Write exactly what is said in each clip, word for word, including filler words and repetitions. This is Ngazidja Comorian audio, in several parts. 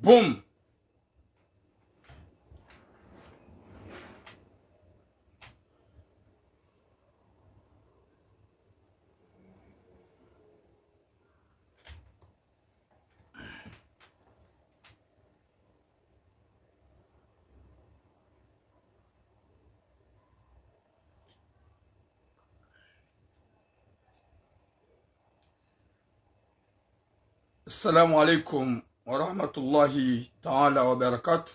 Boum. السلام عليكم ورحمة الله تعالى وبركاته.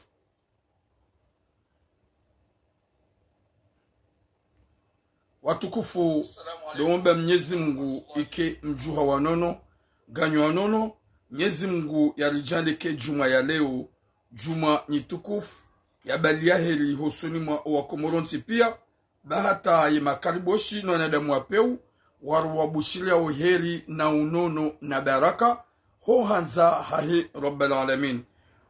Watukufu, ndo omba Mnyezi Mungu ike mdjuha wa nono, ganyo wa nono, Mnyezi Mungu yaridjaanlie ke djumwa ya leo, djumwa nyitukufu, ya bali ya heri hosoni mwa owakomori wontsi pia, ba hata ye makariboshi no wanadamu wa peu, waruwabushiriya wo heri na unono na baraka, ho handza hahe Rabbal Alamin.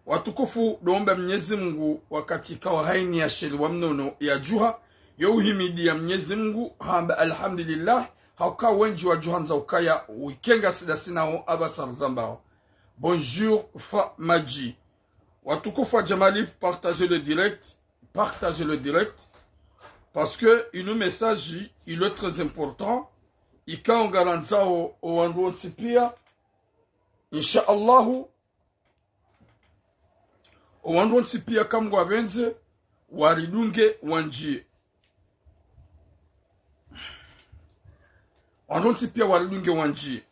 Watukufu, ndo omba Mnyezi Mungu wakati ikao hayini ya sheri wa mnono ya djuha, yo uhimidiya Mnyezi Mungu, hamba alhamdulillah, hauka wendji wadjo handza ukaya wike ngasi dasi nao apvasa rizambao. Bonjour, Fa Madji. Watukufu wa Jamalif, partagez le direct, partagez le direct, parce que inu message, il est très important, ikao ngarandzao owandru wontsi pia, insha Allahu, owandru wontsi pia kamwe ngwapvendze, waridunge wandjiye. Wandru wontsi pia waridunge wandjiye.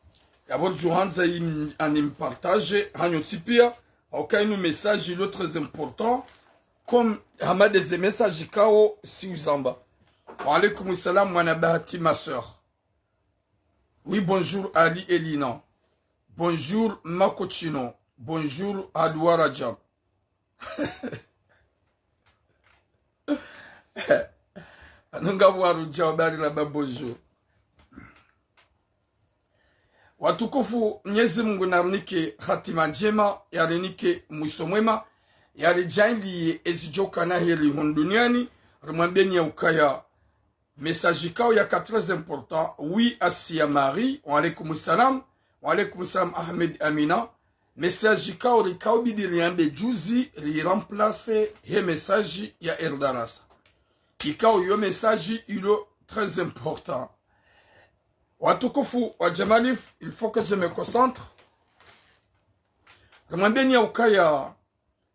Yapvo ridjo handza im-, ani mpartage, hanyu wontsi pia, hauka inu message ilo très important, comme hama de ze message ikao si uzamba. Wa alaykum salam, mwana Bahati, ma sœur. Oui, bonjour Ali Elina. Bonjour Makochino. Bonjour Adoua Radjab. Anu ngapvo warudja wabari la ba bonjour. Watukufu, Mnyezi Mungu narinike hatima ndjema, yarinike mwiso mwema, yaridjaanliye ezidjo kana heri hunu duniani, rimwambiyeni ya ukaya message ikao yaka très important, oui, Asia Marie, wa alaykum salam, wa alaykum salam Ahmed Amina. Message ikao rikao bidi riambe juzi, ri remplace he message ya Erdarasa. Ikao yo message ilo très important. Watukufu wa Jamalif, il faut que je me concentre. Rimwambiyeni ya ukaya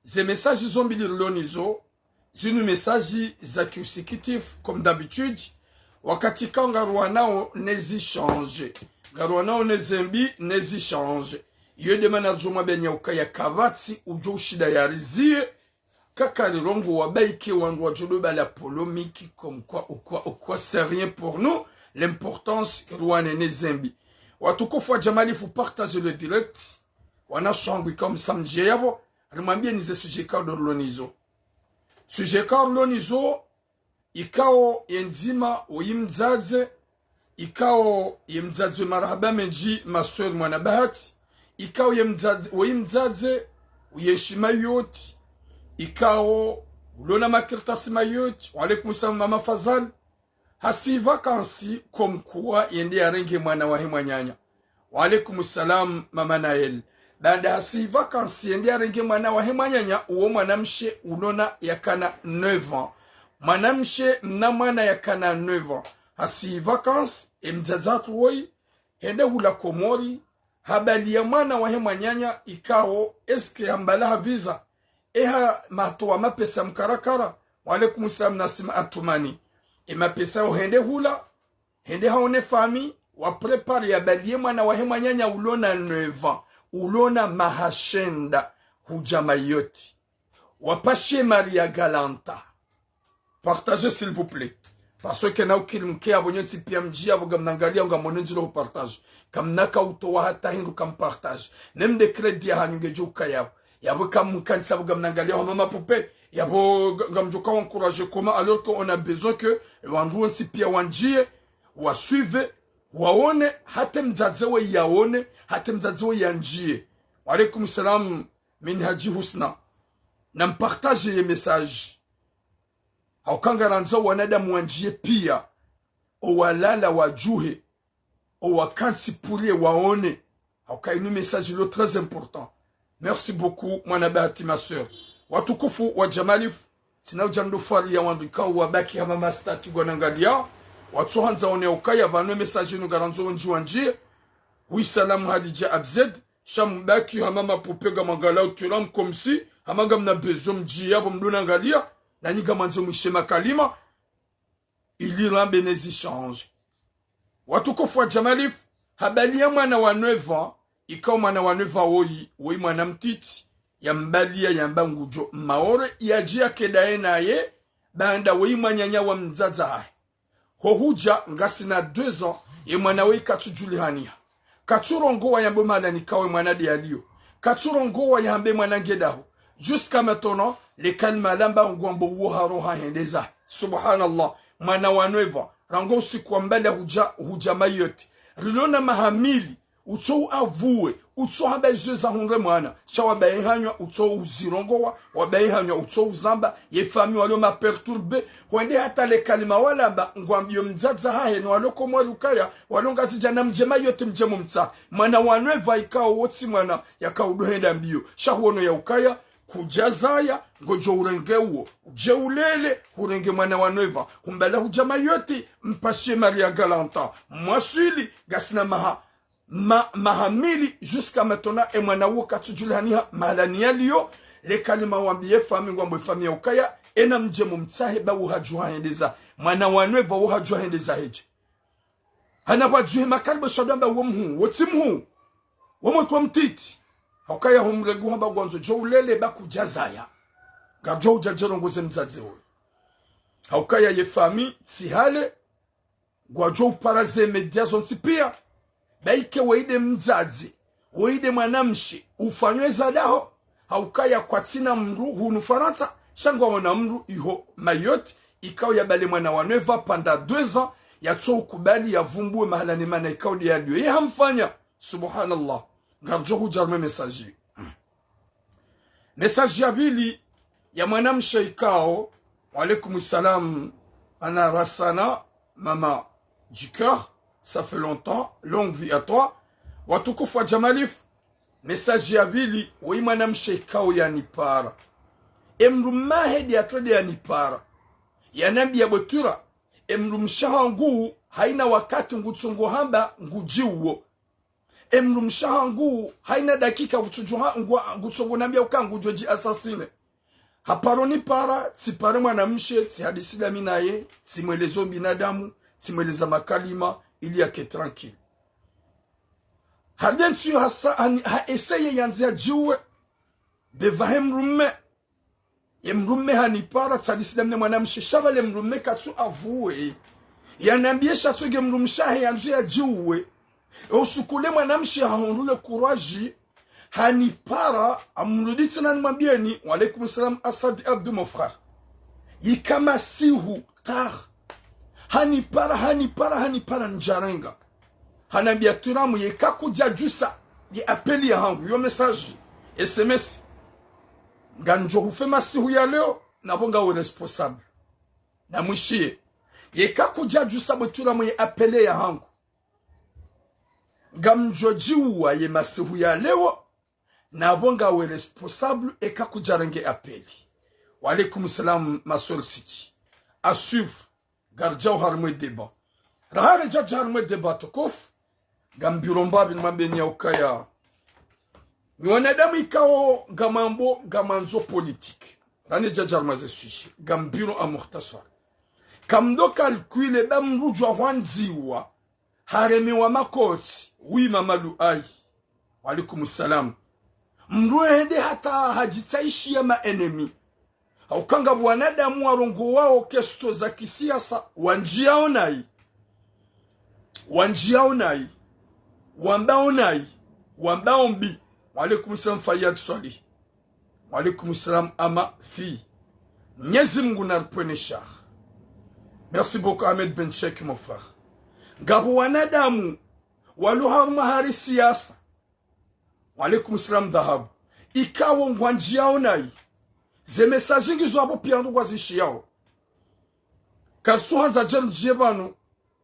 ze message zo mbili rilo nazo, zinu message za kiusikitifu, comme d'habitude, wakati ikao ngaruwanao ne zi change. Ngaruwanao ne zembi, ne zi change. Iyo de mana ridjo mwambiyeni ya ukaya kapvatsi udjo ushinda yariziye, kaka rirongowa ba ike wandru wadjo do bala polémique, comme quoi, ou quoi, ou quoi, c'est rien pour nous. L'importance, ruwane ne zembi. Watukufu wa Jamalif, partagez le direct. Wanashe wangu, ikao msamdjiye yapvo, rimwambiyeni ze sujet ikao ndo rilo nazo. Sujet ikao rilo nazo, ikao ye ndzima woyi mdzadze, ikao ye mdzadze, marahaba mendji ma sœur mwana Bahati, ikao ye mdzadze, woyi mdzadze, uyenshi Mayotte, ikao ulona makartasi Mayotte, wa alaykum salam mama Fazal, hasi vacances comme quoi yende yarenge mwana wahe mwananya. Wa alaykum salam mama Naël. Baanda hasi vacances yende yarenge mwana wahe mwananya, uwo mwanamshe ulona yakana neuf ans. Mwanamshe mna mwana yakana neuf ans. Hasi vacances, e mdzadze hatru woyi, hende hula Komori, habaliya mwana wahe mwananya ikao, est-ce que hambala ha visa, eha matowa mapesa mkarakara. Wa alaykum salam Nasima Atumani. E mapesa yo hende hula, hende haone famille, wa préparer yabaliye mwana wahe mwananya ulona neuf ans, ulona maha shenda, hudja Mayotte. Wapashe Maria Galanta. Partagez, s'il vous plaît. Parce que na ukiri mke yapvo nyontsi pia mdji yapvo ngamnangaliya ngamwono ndziro hu partage. Kamna ka utowa hata hindru kam partage. Même de crédit ya hanyu ngedjo uka yapvo. Yapvo kamkanisa pvo ngamnangaliya hama mapupe. Yapvo nga-, ngamdjo ka encourager comment alors qu'on a besoin que wandru wontsi pia wandjiye, wa suivre, waone, hata mdzadze we yaone, hata mdzadze we yandjiye. Wa alaykum salam, Minhaji Husna. Na mpartage ye message. Hauka ngarandzo wanadamu wandjiye pia, owalala wadjuhe, owakantsi pvule waone. Hauka inu message ilo très important. Merci beaucoup, mwana Bahati, ma sœur. Watukufu wa Jamalif, tsina udja ndo fwari ya wandru ikao wabaki hama mastati ngwanangaliya. Watsohandza wone ukaya pvanu message inu ngarandzo wendji wandjiye. Oui, salam Hadidja Abzed. Sha mubaki hama mapupe ngamwangaliyao tula mkomsi, hama ngamna besoin mdjiye yapvo mdunangaliya, nanyi ngamwandzo mwishe makalima, ili rambe ne zi change. Watukufu wa Jamalif, habari ya mwana wa neuf ans, ikao mwana wa neuf ans woyi, woyi mwana mtiti, yambaliya yamba ngudjo Maore, yadji yake daye naye, baanda woyi mwananya wa mdzadze hahe. Ho hudja ngasina deux ans, ye mwana woyi katsudjulihaniha. Katsurongowa yambe mahala nikawo ye mwana de yaliyo. Katsurongowa yahambe mwana nge daho. Jusqu'à maintenant, le kalima lamba ngwambo uwo haroha hendeza. Subhanallah. Mwana wa neuf ans, rangu usiku wa mbali hudja, hudja Mayotte. Rilona maha mili, utso uavuwe, utso hamba izo zahundre mwana. Sha wabaye hanywa utso uzirongowa, wabaye hanywa utso uzamba, ye famille walo ma perturbé, hwende hata le kalima walamba, ngwambiyo mdzadze hahe no walo Komori ukaya, walo Ngazidja namdje Mayotte mdje mumtsahe. Mwana wa neuf ans ikao wo tsi mwana yakao udo henda mbiyo. Sha huono ya ukaya, kudjazaya, ngodjo urenge uwo. Udje ulele, hurenge mwana wa neuf ans. Humbala hudja Mayotte, mpashe Maria Galanta. Mwaswili, ngasina maha, ma, maha mili, jusqu'à maintenant, e mwana uwo katsudjulihaniha, mahala ni yaliyo, le kalima wambiye famille, ngwambo famille ya ukaya, ena mdje mumtsahe, ba wo hadjuha hendeza. Mwana wa neuf ans wo hadjuha hendeza hedje. Hana pvwadjuhe makalima shadwamba wo mhuu, wo tsi mhuu, wo mwana mtiti. Haukaya humregu hamba ngwandzo djo ulele ba kudjazaya. Ngadjo udja djerongoze mdzadze woyi. Haukaya ye famille, tsi hale, ngwadjo upara ze média zontsi piya. Ba ike woyi de mdzadze, woyi de mwanamshe, ufanywe za daho, haukaya kwatsina mdru hunu Farantsa, sha ngwaona mdru iho Mayotte, ikao yabale mwana wa neuf ans pendant deux ans, yatso ukubali yavumbuwe mahala ni mana ikao de yaliyo. Ye hamfanya, subhanallah. Ngardjo hudja harumwa message. Message ya pvili ya mwanamshe ikao, wa alaykum salam, ana Rasana, maman du cœur, ça fait longtemps, longue vie à toi. Watukufu wa Jamalif, message ya pvili, woyi mwanamshe ikao yanipara. E mdrumme hahe de yatso de yanipara. Yanambiya bwe tura, e mdrumshe hangu, haina wakati ngutsongo hamba ngudjiuwo. E mdrumshe hangu, haina dakika ngutsudjuha, ngwa, ngutsongo nambiya uka ngudjo dji assassiner. Haparo nipara, tsipare mwanamshe, tsihadisi dami naye, tsimweleze ubinadamu, tsimweleza makalima, ili yake tranquille. Hade ntsu yo hasa, hani, ha essayer yandze yadjiuwe, devant he mdrumme. Ye mdrumme hanipara, tsihadisi dami ne mwanamshe, sha pvale mdrumme katsu avuwe. Yanambiye sha tsoge mdrumshe hahe yandzo yadjiuwe. E usiku le mwanamshe hahundru le courage, hanipara, hamrudi tsena nimwambiyeni, wa alaykum salam, Asad Abdou, mon frère. Yika masihu, tard. Hanipara, hanipara, hanipara ndjarenga. Hanambiya turamu yeka kudjadjusa ye appel yahangu, yo message, S M S. Ngandjo hufe masihu ya leo, na pvo ngawe responsable. Namwishiye. Yeka kudjadjusa bwe turamu ye appel yahangu, ngamdjo djiuwa ye masihu ya leo, na pvo ngawe responsable eka kudjarenge appel. Wa alaykum salam, ma sœur Siti. À suivre. Ngardjao harumwa e débat. Raha redja dja harumwa e débat tukufu, ngambiro mbapvi nimwambeni ya ukaya, ni wanadamu ikao ngamambo ngamwandzo politique. Raha nedja dja harumwa ze sujet, ngambiro en mukhtasar. Kamdo calculer ba mdru djwa hwandziwa, haremewa makoti, oui, Mama Luai. Wa alaykum salam. Mdru hende hata hadjitsaishiya ma ennemis. Hauka ngapvo wanadamu warongowao question za kisiasa, wandjiyao nayi. Wandjiyao nayi. Wambao nayi. Wambao mbi. Wa alaykum salam, Fayad Swalih. Wa alaykum salam, Ama Fi. Mnyezi Mungu naripvwene shar. Merci beaucoup, Ahmed Ben Cheikh, mon frère. Ngapvo wanadamu walo harumwa hari siasa. Wa alaykum salam, Dhahabu. Ikao ngwandjiyao nayi. Ze message ngizo apvo piya ndo ngwazishiyao. Karitsuhandza djeri ndjiye pvanu.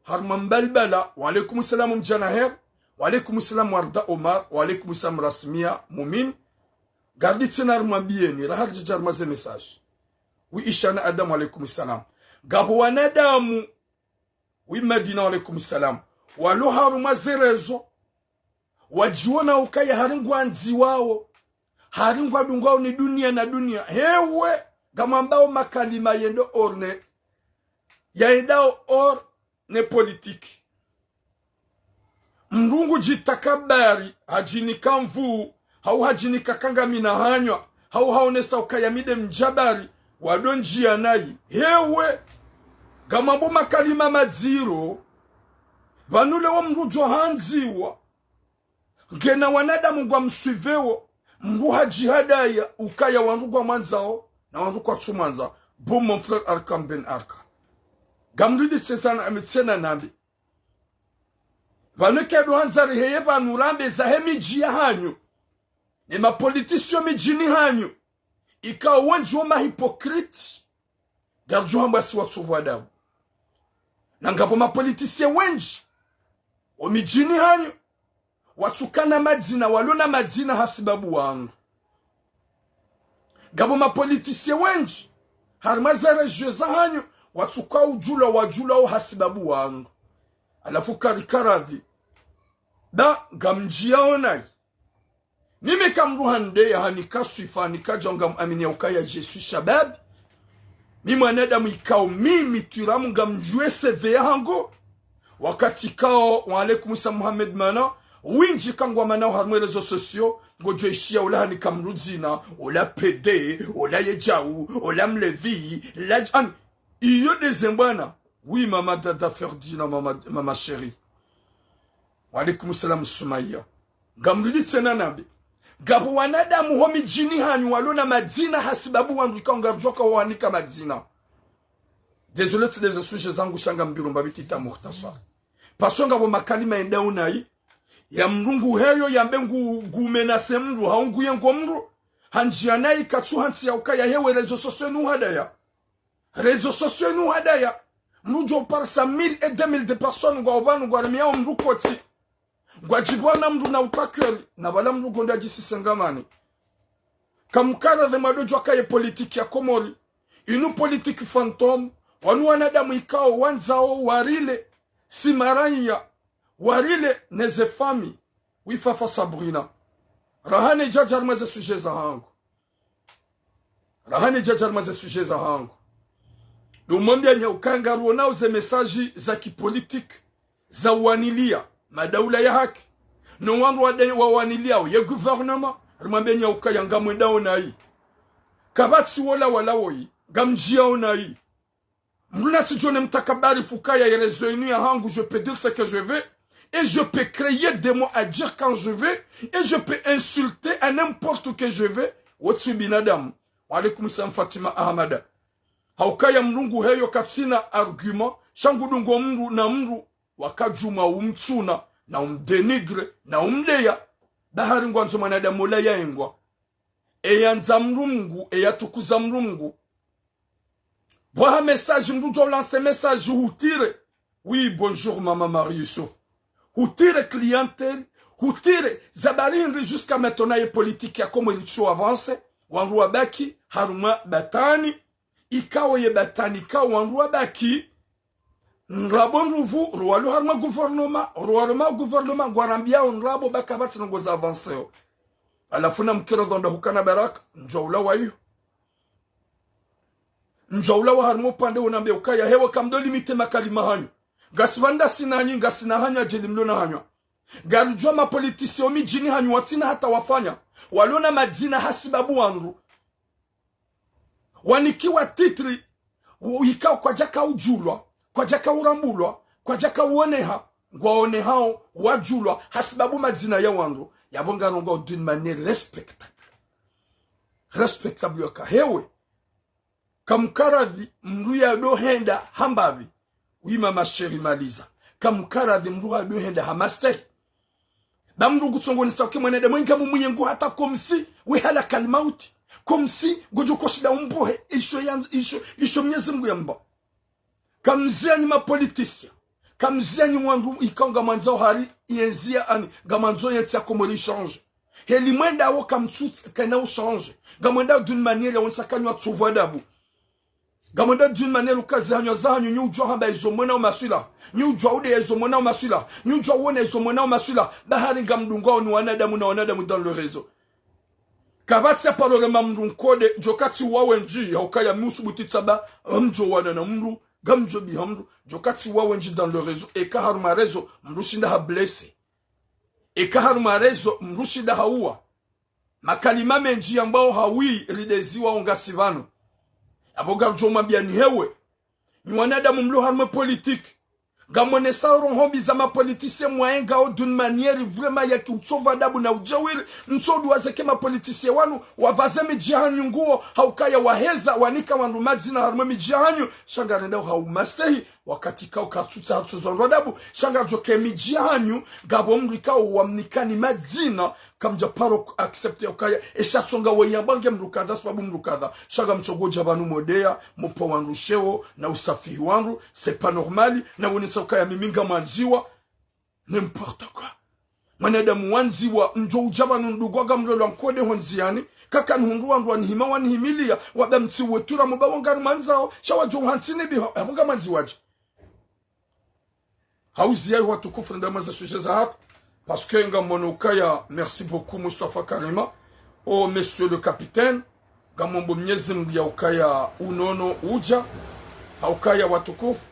Harumwa mbalibala. Wa alaykum salam, Mdjana Her. Wa alaykum salam, Warda Omar. Wa alaykum salam, Rasmia Mumin. Ngaridi tsena rimwambiyeni, raha ridjadja harumwa ze message. Wi Ishana Adamu, alaikum salam. Ngapvo wanadamu, wi Madina, alaikum salam, walo harumwa ze réseaux, wadjiona ukaya hari ngwandziwawo, hari ngwadungwawo ni duniya na duniya. Hewe, ngamwambao makalima yendo hors ne, yayendao hors ne politique. Mdru ngudjitakabari, hadjinika nvuu, hau hadjinika kangami na hanywa, hau haonesa ukaya mi nde mdjabari, wado ndjiya nayi. Hewe, ngamwambao makalima madziro, pvanu leo mdru ngudjo handziwa, ngena wanadamu ngwamswivewo, mdru hadjihadaya ukaya wandru ngwamwandzao, na wandru kwatsumwandza. Bon, mon frère Arkam Ben Arka. Ngamridi tsena, tsena nambe. Pvanu kado handza riheye pvanu rambe zahe midji ya hanyu. Ne ma politiciens midjini hanyu. Ikao wendji wo ma hypocrites. Ngardjo hamba si watsovu adabu. Na ngapvo ma politiciens wendji wo midjini hanyu, watsukana madzina, walo na madzina hasibabu wangu. Ngapvo ma politiciens wendji, harumwa ze régions za hanyu, watsuka udjulwa, wadjulwa wo hasibabu wangu. Halafu karikaradhi. Nda, ngamdjiyao nayi. Mimi ka mdru handeya hanika swifa, hanika djao, ngamwamini ya ukaya je suis shabab. Mi mwanadamu ikao mimi twiramu ngamdjuwe C V ya hangu. Wakati ikao, wa alaikum salam Mohamed Mana, wendji kangwamanao harumwa réseaux sociaux, ngodjo ishiya ula hanika mdru dzina, ula pédé, ula yedjau, ula mlevi, la dj-, ani, iyo nde ze mbwana. Oui, mama Dada Ferdina, mama, mama chérie. Wa alaikum salam Sumaya. Ngamridi tsena nambe. Ngapvo wanadamu ho midjini hanyu walo na madzina hasibabu wandru ikao ngardjoka wanika madzina. Désolé, tsi nde ze sujets zangu sha ngambilo mbapvi tita mukhtasar. Parce que ngapvo makalima yendao nayi, ya mdru nguheyo yambe ngu, ngu menacer mdru, hau nguyengo mdru, handjiya nayi katsu hantsi ya ukaya hewe réseaux sociaux ni uhadaya. Réseaux sociaux ni uhadaya. Mdru ngudjo uparisa mille et deux mille de personnes ngwao pvanu ngwaremiyao mdru kotsi. Ngwadjibwana mdru na utakeli, na pvala mdru ngondo yadjisise ngamani. Kamkaradhi mwadodjwa kaye politique ya Komori. Inu politique fantôme, wanu wanadamu ikao wandzao warile, si maraiya, warile ne ze famille. Wi Fafa Sabrina. Raha nidjadja harumwa ze sujets za hangu. Raha nidjadja harumwa ze sujets za hangu. Ndo mwambia nya ukaya ngaruonao ze messages za kipolitique, za uwaniliya madaula ya haki, no wandru wade-, wawaniliyao ye gouvernement, rimwambia nya ukaya ngamwendao nayi. Kapvatsi wola wala woyi, ngamdjiyao nayi. Mdru natsidjone mtakabari fukaya ye réseau inu ya hangu, je peux dire ce que je veux, et je peux créer des mots à dire quand je veux, et je peux insulter à n'importe que je veux, wo tsi binadamu. Wa alaikum salam Fatima Ahamada. Haukaya mdru nguheyo katsina argument, sha ngudungo mdru na mdru, wakadjuma umtsuna, na umdénigrer, na umdeya, bahari ngwandzo mwanadamu ola yaengwa. Eyandza mdru Mngu, eyatukuza mdru Mngu. Bwaha message, mdru djo lancer message, hutire. Oui, bonjour, maman Marie Youssouf. Hutire clientèle, hutire zabari hindri jusqu'à maintenant ye politique ya Komori tsi yo avancer, wandru wabaki harumwa batwani, ikao ye batwani ikao wandru wabaki, ndrabo ndruvu, rowalo harumwa gouvernement, rowalo ma gouvernement, ngwarambiao ndrabo ba kapvatsi ndrongoo za avancer yo. Halafu na mkiro dhonda hukana baraka, ndjwa ulawa iyo. Ndjwa ulawa harumwa upande unambia ukaya hewe kamdo limiter makalima hanyu. Ngasi pvanda sinanyi, ngasina hanywa djeli mlo na hanywa. Ngarudjuwa ma politiciens wo midjini hanyu watsina hata wafanya. Walo na madzina hasibabu wandru. Wanikiwa titre, u-, ikao kwadjaka udjulwa, kwadjaka urambulwa, kwadjaka uoneha, ngwaonehao, wadjulwa, hasibabu madzina ya wandru, yapvo ngarongwao d'une manière respectable. Respectable yoka hewe. Kamkaradhi mdru yado henda hambapvi. Oui, maman chérie, maliza. Kamkaradhi mdru yado henda hamastehi. Ba mdru ngutsongonesa uke mwanadamu inga mumuyengo hata comme si, we halakal mauti. Comme si, ngodjo koshinda umbohe, isho ya, isho, isho Mnyezi Mngu yamba. Kamzianyi ma politiciens. Kamzianyi wandru ikao ngamwandzao hari, yenzia ani, ngamwandzo yentsi ya Komori change. Heli mwendao kamtsutsi, kena uchange. Ngamwendao d'une manière ya wonesa ka nyi watsovu adabu. Ngamwendao d'une manière uka ze hanyu za hanyu, nyi udjua hamba izo mwonao maswilaha. Nyi udjua ude izo mwonao maswilaha. Nyi udjua wone izo mwonao maswilaha. Bahari ngamdungwao ni wanadamu na wanadamu dans le réseau. Kapvatsi ya paro rema mndru nkode, djo katsi wa wendji, haukaya mi usubuti tsamba, ngamdjo wana na mndru, ngamdjo biha mndru, djo katsi wa wendji dans le réseau, eka harumwa réseau, mndru shinda ha blessé. Eka harumwa réseau, mndru shinda hauwa. Makalima mendji yambwao hawi rideziwa ongasi pvanu. Apvo ngarudjo mwambia ni hewe. Nyi wanadamu mlo harumwa politique. Ngamwonesa roho mbi za mapoliticiens mwaengao d'une manière vraiment ya kiutsovu adabu na ujawiri. Mtsodu wazeke mapoliticiens wanu, wapvaze midji hanyu nguo, haukaya waheza, wanika wandru madzina harumwa midji hanyu, sha ngarendao hau mastehi, wakati kao kartsutsa harutso za wandru adabu, sha ngaridjo ke midji hanyu, ngapvo mndru ikao wamnikani madzina, kamdja paro accepter ukaya, esha tsonga weyamba nge mndru kadha, sababu mndru kadha. Sha ngamtsongo dja pvanu modeya, mupva wandru sheo, na usafihi wandru, c'est pas normal, na wonesa ukaya mimi ngamwandziwa. N'importe quoi. Mwanadamu wandziwa, mdjo udja pvanu ndungwa ngamlolwa nkode hondziani, kaka nihundru wandru wanihima wanihimilia, wada mtsi wetura muba wangari mwandzao, sha wadjo uhantsi ni biha, apvo ngamwandziwa dje. Hauziya watukufu ndama za sujet za hapa. Parce que ngamwono ukaya, merci beaucoup, Mustafa Karima. Oh, monsieur le capitaine. Ngamombo Mnyezi Mngu ya ukaya unono udja. Haukaya watukufu.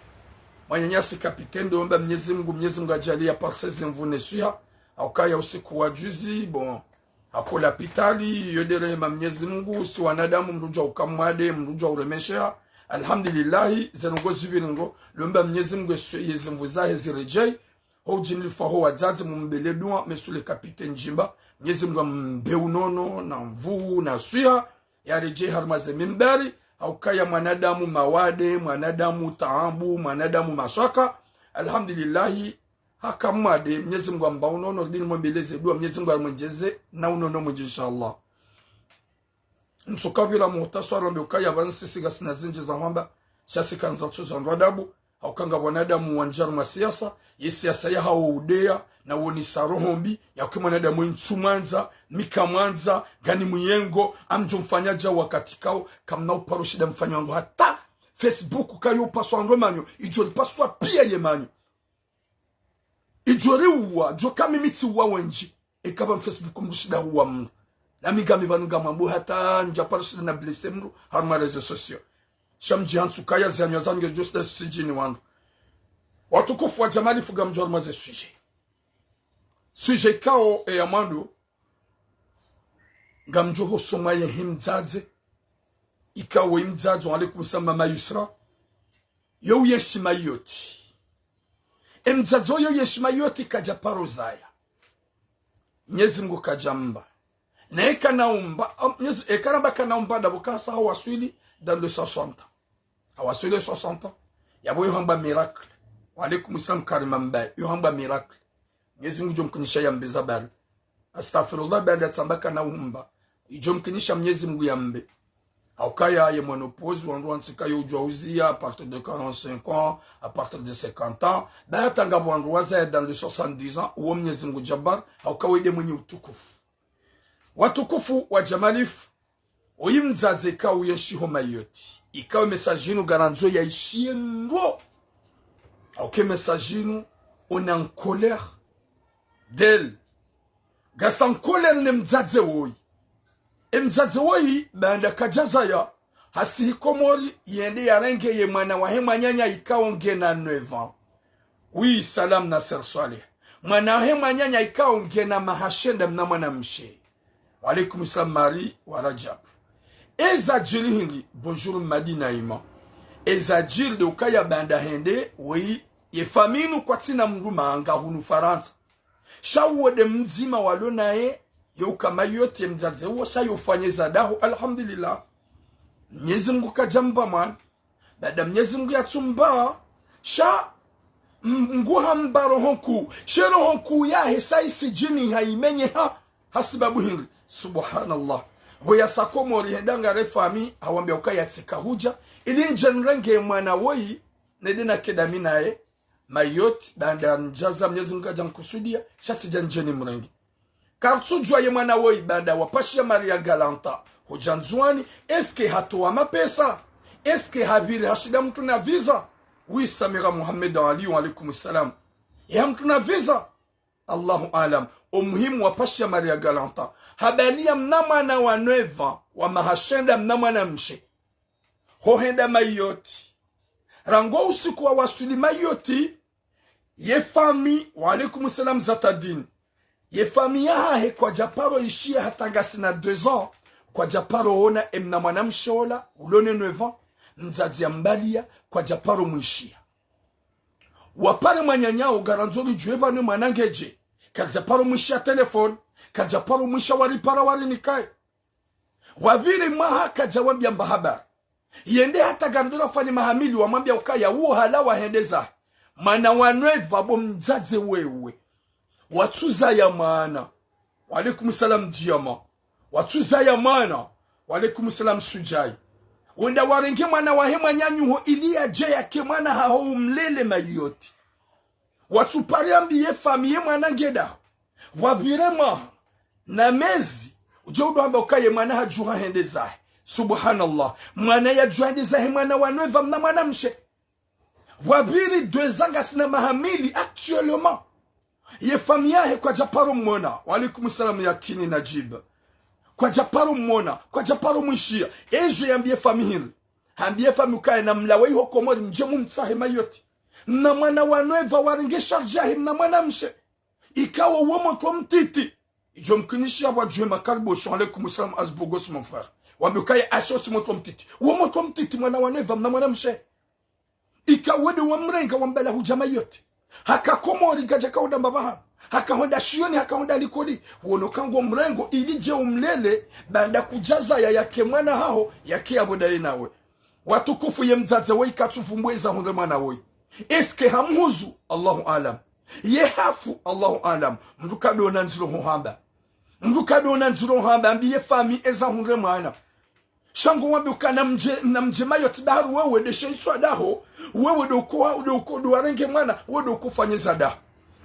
Mwananyasi capitaine, ndo omba Mnyezi Mngu, Mnyezi Mngu adjaaliya par ses mvune swiha. Haukaya usiku wa juzi, bon, hako lapitali, yo de rehema Mnyezi Mngu, si wanadamu, mndru udjua uka mwade, mndru udjua uremesheha. Alhamdulillahi, ze ndrongo zipviri ndro, lomba Mnyezi Mngu eswe ye zimvu zahe ziredjei, ho udjinilifa ho wadzadze mumbele dua, monsieur le capitaine Djimba, Mnyezi Mngu ambe unono, na mvu, na swiha, yaredjei harumwa ze mimbari, haukaya mwanadamu mawade, mwanadamu taabu, mwanadamu mashaka. Alhamdulillahi, haka mwade, Mnyezi Mngu amba unono, ridini mwembeleze dua, Mnyezi Mngu amwendjeze na unono mwendji, inshallah. Ntsukapvira muhtaswari wambe ukaya pvanu sisi ngasina zindji za hwamba, sha si kandza tsu za ndrwa adabu, hauka nga wanadamu wandjia harumwa siasa, ye siasa ya hawo udeya, na wonesa roho mbi, ya uke mwanadamu ntsumwandza, mi kamwandza, ngani myengo, ngamdjo mfanya dja wakati kao, kamna uparo shinda mfanya wandru hata Facebook kayo upaswa wandru manyo, idjo lipaswa pia ye manyo. Idjo riuwa, djo ka mimi tsiuwa wendji. Eka pvanu Facebook mndru shinda huwa mndru. Na mi ngami pvanu ngamwambo hata ndja paro shinda na blessé mndru, harumwa réseaux sociaux. Sha mdji hantsu kaya zi hanywa zange djo shinda sijini wandru. Watukufu wa Jamalifu ngamdjo harumwa ze sujet. Sujet kao eya mwando. Ngamdjo hosoma ye hi mdzadze. Ikao yi mdzadze, wa alaikum salam, mama Yusra. Yo uyenshi Mayotte. E mdzadze oyo uyenshi Mayotte kadja paro zaya. Mnyezi Mngu kadja mba. Na eka na umba, am-, Mnyezi, eka ramba kana umba dapvo kasa hawaswili dans les soixante. Hawaswili soixante. Yapvo yo hambwa miracle. Wa alaikum salam Karima Mbaye. Yo hambwa miracle. Mnyezi Mngu djo mkinisha ya mbi za bari. Astaghfirullah, baanda tsamba kana umba. Idjo mkinisha Mnyezi Mngu ya mbe. Haukaya ye mwana upozi wandru wantsika yo udjua uziya à partir de quarante-cinq ans, à partir de cinquante ans. Ba hata ngapvo wandru wazaya dans les soixante-dix ans, uwo Mnyezi Mngu Jabbar, hauka weye de mwenye utukufu. Watukufu wa Jamalifu, oyi mdzadze ikao uyenshi ho Mayotte. Ikao message inu ngarandzo ya ishiye ndro. Hauka message inu, on est en colère d'elle. Ngasi en colère ne mdzadze woyi. E mdzadze woyi, baanda kadja zaya, hasihi Komori, yende yarenge ye mwana wahe mwananya ikao ngena neuf ans. Oui, salam Nasser Saleh. Mwana wahe mwananya ikao ngena maha shenda mna mwana mshe. Wa alaikum salam Marie wa Rajab. Eza djiri hindri, bonjour Madina Ima. Eza djiri de ukaya baanda hende, woyi, ye famille inu kwatsina mndru manga hunu Farantsa. Sha uwo de mdzima walo naye, yo uka Mayotte ye mdzadze uwo, sha yo ufanye za daho, alhamdulillah. Mnyezi Mngu kadja mba mwana. Baanda Mnyezi Mngu ya tsumba, sha m-, Mngu hamba roho nkuu, she roho nkuu yahe sa isijini haimenyeha, hasibabu hindri. Subhanallah. Pvo yasa Komori henda ngare famille, hawambia ukaya tsika hudja, ili ndje nirenge mwana woyi, nende nake dami naye, Mayotte, baanda ndjaza Mnyezi Mngu kadja nkusudia, sha tsidja ndje nimrenge. Kartsudjuwa ye mwana woyi baanda wapashiya Maria Galanta hudja Ndzuwani, est-ce que hatowa mapesa? Est-ce que hapviri hashinda mdru na visa? Oui, Samira Mohamed Ali, wa alaikum salam. Ye ha mdru na visa? Allahu alam. O muhimu wapashiya Maria Galanta. Habaliya mna mwana wa neuf ans, wa maha shenda, mna mwana mshe. Hohenda Mayotte. Rangu usiku wawaswili Mayotte, ye famille, wa alaikum salam Zatadine. Ye famille yahahe kwadja paro ishiya hata ngasina deux ans, kwadja paro ona emna mwana mshe ola, ulo ne neuf ans, mdzadze yambaliya, kwadja paro mwishiya. Wapare mwananyawo ngarandzo ridjuwe pvanu emwana ngedje, kadja paro mwishiya téléphone, kadja paro mwishiya waripara warinikaye. Wapvire mwaha kadja wambiya mba habari. Yende hata ngarendo rafanye maha mili wamwambiya ukaya uwo halawa hende zahe. Mwana wa neuf ans bo mdzadze wewe. Watsuzaya mwana. Wa alaikum salam Diamant. Watsuzaya mwana. Wa alaikum salam Sudjay. Wenda warenge mwana wahe mwananyaho ili yadje yake mwana haho umlele Mayotte. Watsupare ambiye famille ye mwana ngedaho. Wapvire mwaha na mezi, udje udo hamba ukaya ye mwana hadjuha hende zahe. Subhanallah. Mwana yadjuha hende zahe, mwana wa neuf ans, mna mwana mshe. Wapviri deux ans ngasina maha mili actuellement. Ye famille yahe kwadja paro mwona. Wa alaikum salam Yakini Najib. Kwadja paro mwona, kwadja paro mwishiya. Ezo yambiye famille hindri? Hambiye famille ukaya namlawe iho Komori mdje mumtsahe Mayotte. Mna mwana wa neuf ans warenge charge yahe mna mwana mshe. Ikawo wo motro mtiti. Idjo mkinishiya pvwa djuhe makaribu, wa alaikum salam Azbogos mon frère. Wambe ukaya asho tsi motro mtiti. Wo motro mtiti mwana wa neuf ans mna mwana mshe. Ika wende wamrenga wambala hudja Mayotte. Haka Komori kadja kaoda mbapvahanu. Haka honda shiyoni, haka honda likoli. Wono kango mrengo ili dje umlele, baanda kudjazaya yake mwana haho, yake yapvo ndaye nawe. Watukufu ye mdzadze woyi katsuvumbwe eza hundre mwana woyi. Est-ce que hamhuzu? Allahu alam. Ye hafu? Allahu alam. Mdru kadona ndziro hohamba. Mdru kadona ndziro hohamba, ambiye famille eza hundre mwana. Sha ngo wambe uka namdje, namdje Mayotte daharu wewe ndeshe itswa daho, wewe ndo uko, ndo uko, ndo warenge mwana, wewe ndo uko fanye za daho.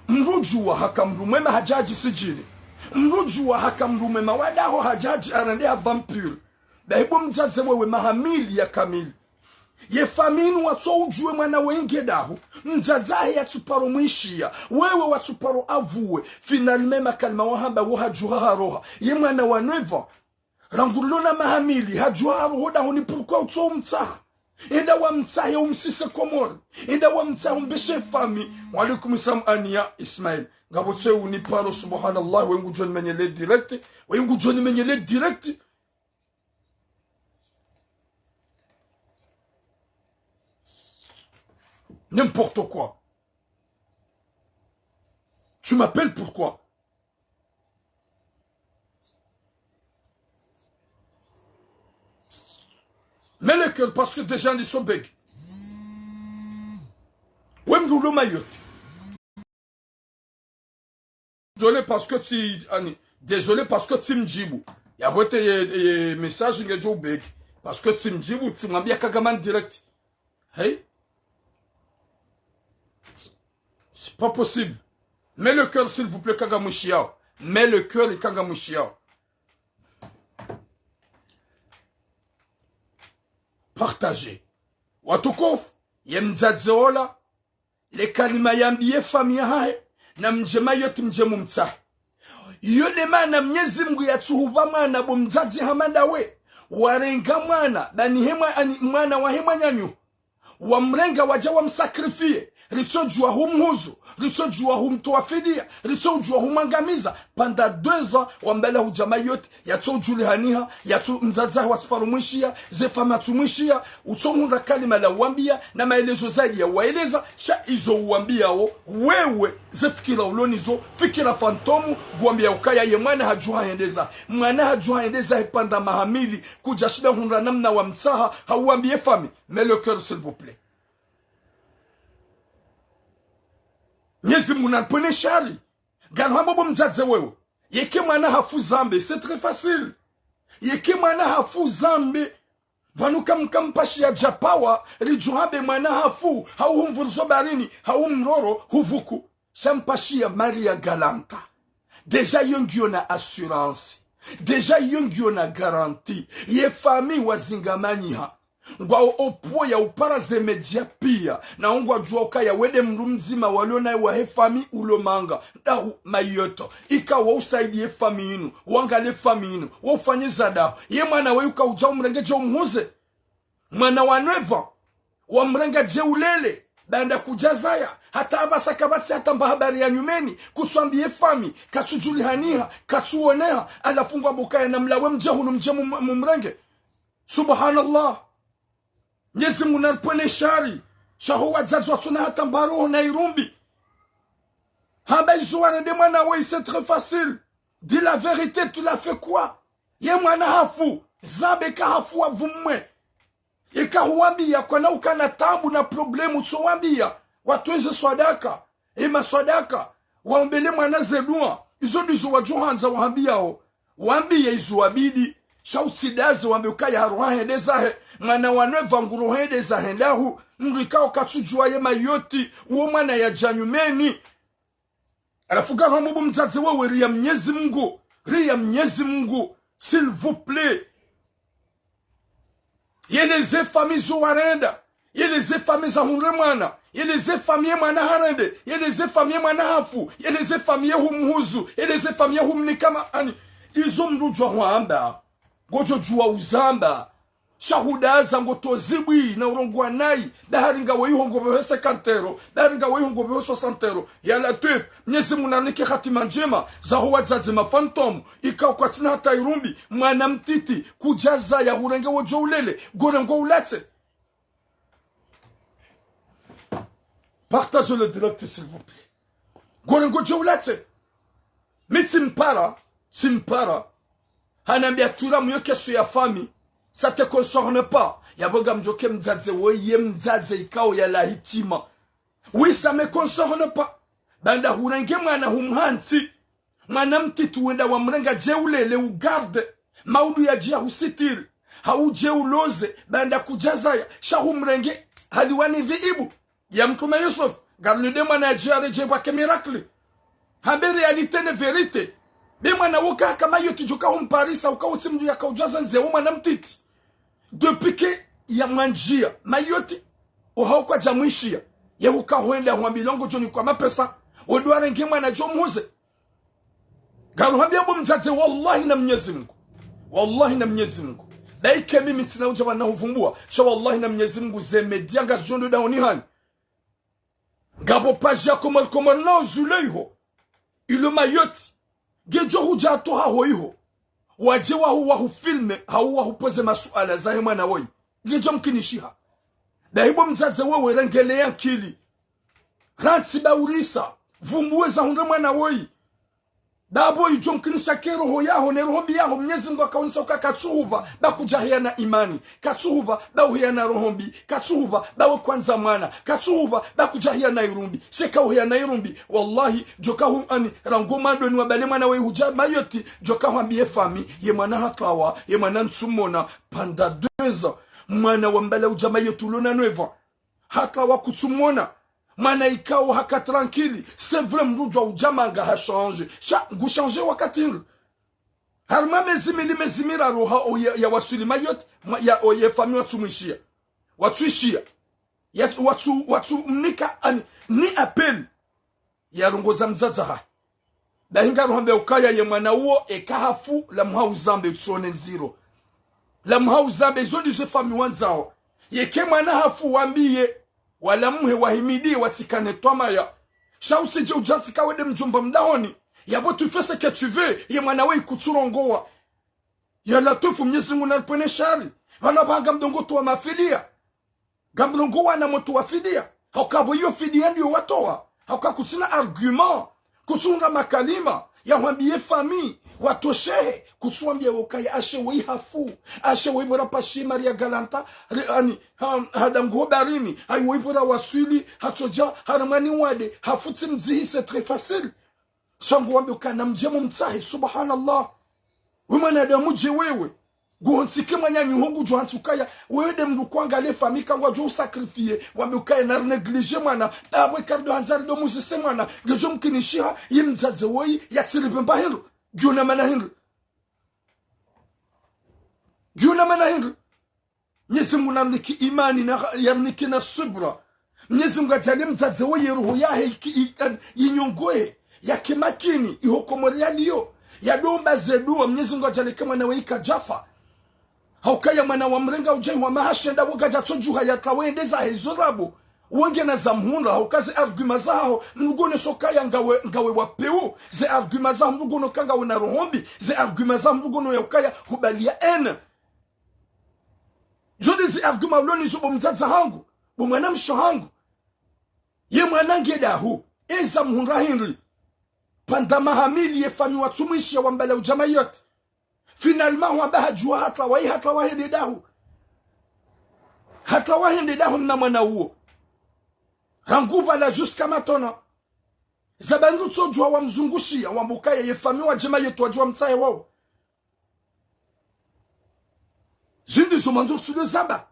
Mdru djuwa haka mdru mwema hadja hadjisijili. Mdru djuwa haka mdru mwema wa daho hadja hadji arende ha vampire. Dahi bo mdzadze wewe maha mili ya kamili. Ye famille inu watso udjuwe mwana woyi ngedaho. Mdzadze hahe yatsuparo mwishiya. Wewe watsuparo avuwe. Finalement makalima wahamba wo hadjuha haroha. Ye mwana wa neuf ans. Rangu lona maha mili, hadjuha haroho dahoni, pourquoi utso umtsaha? Enda wamtsahe umsise Komori. Enda wamtsahe umbeshe famille. Wa alaikum salam Ania Ismail. Ngapvo tse uniparo, subhanallah, we ngudjo nimenyele direct. We ngudjo nimenyele direct. N'importe quoi. Tu m'appelles pourquoi? Mets le cœur parce que déjà ils sont bègues. Ouais, mais vous, le Mayotte. Désolé parce que tu, ani, désolé parce que tu me dis, ya bote ye, ye message nge jo bègue. Parce que tu me dis, tu m'as bien kagaman direct. Hey? C'est pas possible. Mets le cœur, s'il vous plaît, Kanga Mushiao. Mets le cœur, Kanga Mushiao. Partagez. Watukufu, ye mdzadze ola, le kalima yambiye famille yahahe, namdje Mayotte mdje mumtsahe. Iyo nde maana Mnyezi Mngu yatsuhupva mwana bo mdzadze hama ndawe. Warenga mwana, bani he mwa-, ani, mwana wahe mwananyaho. Wamrenga wadja wamsacrifier. Ritsodjuwa humhuzu. Ritsodjuwa humtowa fidiya. Ritsodjuwa humwangamiza. Pendant deux ans, wambala hudja Mayotte. Yatso udjulihaniha. Yatso mdzadze watsuparo mwishiya. Ze famille yatsu mwishiya. Utso hundra kalima la uwambiya. Na maelezo zaidi ya uwaeleza. Sha izo uwambiyawo. Wewe, ze fikira ulo nizo. Fikira fantôme. Nguwambiya ukaya ye mwana hadjuha hende zahe. Mwana hadjuha hende zahe pendant maha mili. Kudjashinda hundra namna wamtsaha. Hauwambiye famille. Mets le cœur, s'il vous plaît. Mnyezi Mngu nanipvwene shari. Ngano hamba bo mdzadze wewe. Yeke mwana hafu zambe, c'est très facile. Yeke mwana hafu zambe. Pvanu kam-, kampashiya djapawa, ridjuhambe mwana hafu, hau humvurizo baharini, hau mroro, huvuku. Sha mpashiya Maria Galanta. Déjà iyo ngiyo na assurance. Déjà iyo ngiyo na garantie. Ye famille wazingamanyiha. Ngwao opvo ya upara ze média pia. Na ngwadjuwa ukaya wende mndru mdzima walio naye wahe famille ulo manga. Dahu Mayotte. Ika wa usaidiye famille inu. Wangaliye famille inu. Wa ufanye za dahu. Ye mwana we uka udja umrenge dje umhuze. Mwana wa neuf ans, wamrenga dje ulele, baanda kudjazaya, hata apvasa kapvatsi hata mba habari ya nyumeni, kutsuambiye famille, katsudjulihaniha, katsuoneha, halafu ngwambo ukaya namlawe mdje hunu mdje mum-, mumrenge. Subhanallah. Mnyezi Mungu naripvwene shari, sha ho wadzadze watsuna hata mba roho na irumbi. Hamba izo warende mwana woyi, c'est très facile. Dis la vérité, tu l'as fait quoi? Ye mwana hafu, zambe ka hafu wavumwe. Ika huwambiya kwana ukana tabu na problème, utso wambiya watweze swadaka, ema swadaka, waombele mwana ze dua. Izo ndizo wadjo handza wahambiyao. Wambiye izo wabidi, sha utsidaze wambe ukaya haroha hende zahe, mwana wa neuf ans nguroha hende zahe ndahu, mndru ikao katsudjuwa ye Mayotte, uwo mwana yadja nyumeni. Halafu ngarohambo bo mdzadze wewe, ria Mnyezi Mungu, ria Mnyezi Mungu, s'il vous plaît. Yeleze famille zo warenda, yeleze famille za hundre mwana, yeleze famille ye mwana harende, yeleze famille ye mwana hafu, yeleze famille ye humhuzu, yeleze famille ye humnika ma-, ani, izo mndru udjuwa hwamba, ngodjo djuwa uzamba. Sha hudaza ngo tozibwi na urongowa nayi, dahari ngawe iho ngo pveho cinquante euros, dahari ngawe iho ngo pveho soixante euros. Ya Latwif, Mnyezi Mungu nanike hatima ndjema, zaho wadzadze ma fantôme, ikao kwatsina hata irumbi, mwana mtiti, kudjazaya hurenge wodjo ulele, ngorengo ulatse. Partagez le direct, s'il vous plaît. Ngorengo djo ulatse. Mi tsimpara, tsimpara. Hanambiya tura muyo question ya famille, ça te concerne pas. Yapvo ngamdjoke mdzadze woyi, ye mdzadze ikao yalawa hitima. Oui, ça me concerne pas. Baanda hurenge mwana humhantsi. Mwana mtiti wenda wamrenga dje ulele ugarde. Maudu yadjiya husitiri. Hau dje uloze, baanda kudjazaya, sha humrenge, haliwa ni dhiibu. Ya mtrume Yusuf, ngarinu nde mwana yadjiya redjeyi pvwake miracle. Hambe réalité ne vérité. Be mwana woka haka Mayotte djoka humparisa, uka utsi mndru yaka udjwaza ndze wo mwana mtiti. Depuis que yamwandjiya Mayotte, oha ukwadja mwishiya. Ye huka hwenda hwambilwa ngodjo nikwa mapesa, wende warenge mwana djo mhuze. Ngaruhambiya bo mdzadze, wallahi na Mnyezi Mungu. Wallahi na Mnyezi Mungu. Baike mimi tsina udja pvanu huvumbuwa. Sha wallahi na Mnyezi Mungu ze média ngazidjo ndo dahoni hanyu. Ngapvo page ya Komori Komori na uzule iho. Ilo Mayotte. Ngedjo hudja hata haho iho. Wadje wahu, wahu filme, hau wahu poze masuala zahe mwana woyi. Ngedjo mkinishiha. Dahi bo mdzadze wewe rengeleya nkili. Rantsi ba urisa, vumbuwe za hundre mwana woyi. Dabo idjo mkinisha ke roho yaho ne roho mbi yaho, Mnyezi Mungu hakaonesa uka katsuhupva ba kudjahiya na imani, katsuhupva ba uhiya na roho mbi, katsuhupva ba we kwandza mwana, katsuhupva ba kudjahiya na irumbi. Sheka uhiya na irumbi, wallahi, djoka hu ani, rangu mwandoni wabale mwana woyi hudja Mayotte, djoka hwambiye famille, ye mwana hatlawa, ye mwana ntsumona, pendant deux ans, mwana wa mbala udja Mayotte ulo na neuf ans. Hatlawa kutsumona. Mwana ikao haka tranquille. C'est vrai mndru djuwa udja manga ha changé. Sha, ngu changé wakati hindri. Harimwa mezi mili, mezi miraru ha, o ya, ya waswili Mayotte, ma, ya, o ye famille watsumwishiya. Watswishiya. Ya, watsu, watsumnika, ani, ni appel. Yarongoza mdzadze hahe. Dahi ngaruhambe ukaya ye mwana uwo eka hafu, lamuha uzambe utsone ndziro. Lamuha uzambe izo ndizo famille wandzao. Yeke mwana hafu wambiye, wala muhe wahimidiye watsikane twamaya. Sha utsidje udja tsika wende mdjomba mdahoni. Yabo tu fais ce que tu veux, ye mwana we ikutsurongowa. Ya Latwifu Mnyezi Mungu naripvwene shari. Pvanu pvanga mdongo towa mafidiya. Ngamlongo wana motru wa fidiya. Hauka pvo iyo fidiya ndiyo watowa. Hauka kutsina argument. Kutsunga makalima. Ya hwambiye famille. Watoshehe. Kutsuwambiya wokaya ashe woyi hafu. Ashe woyi bora pashi Maria Galanta. Re, ani, ha, hadangu ho barini. Ayi woyi bora waswili. Hatsodja. Harimwa ni wade. Hafu tsi mdzihi, c'est très facile. Sha ngu wambe ukana mdje mumtsahe, subhanallah. We mwanadamu dje wewe. Nguhontsike mwananyaho ngudjo hantsi ukaya, wewe nde mndru kwangaliye famille ka ngwadjo usacrifier, wambe ukaya nari négliger mwana, apvo ikao ndo handza ridjo muzise mwana, ngedjo mkinishiha, ye mdzadze woyi, yatsiripve mba hindru, ngiyo na mana hindru. Ngiyo na mana hindru. Mnyezi Mungu narinike imani na yarinike na subra. Mnyezi Mungu adjaanliye mdzadze woyi roho yahe iki-, i-, an-, yinyongohe, yake makini, iho Komori yaliyo. Yadomba ze dua, Mnyezi Mungu adjaanliye ke mwana woyi kadjafa. Haukaya mwana wa mrenga udja iwa maha shenda wo kadjatsodjuha yatsawe yende zahe izo rabo. Wo ngena za mhundra, hauka ze argument zaho, mndru nguoneso ukaya ngawe, ngawe wa peu. Ze argument zaho mndru nguono ukaya ngawe na roho mbi. Ze argument zaho mndru nguono ya ukaya hubaliya ena. Zo nde zi argument ulo nizo bo mdzadze hangu, bo mwanamshe hangu. Ye mwana nge dahu, eza mhundra hindri. Pvanda maha mili ye famille watsumwishiya wambala udja Mayotte. Finalement, hwamba hadjuwa hatsawa, yi hatsawa hende dahu. Hatsawa hende dahu mna mwana uwo. Rangu pvala jusqu'à maintenant. Za pvanu tsodjuwa wamzungushiya, wambe ukaya ye famille wadje Mayotte wadjuwa mtsahe wawo. Zindri zo mwandzo tsudo zamba.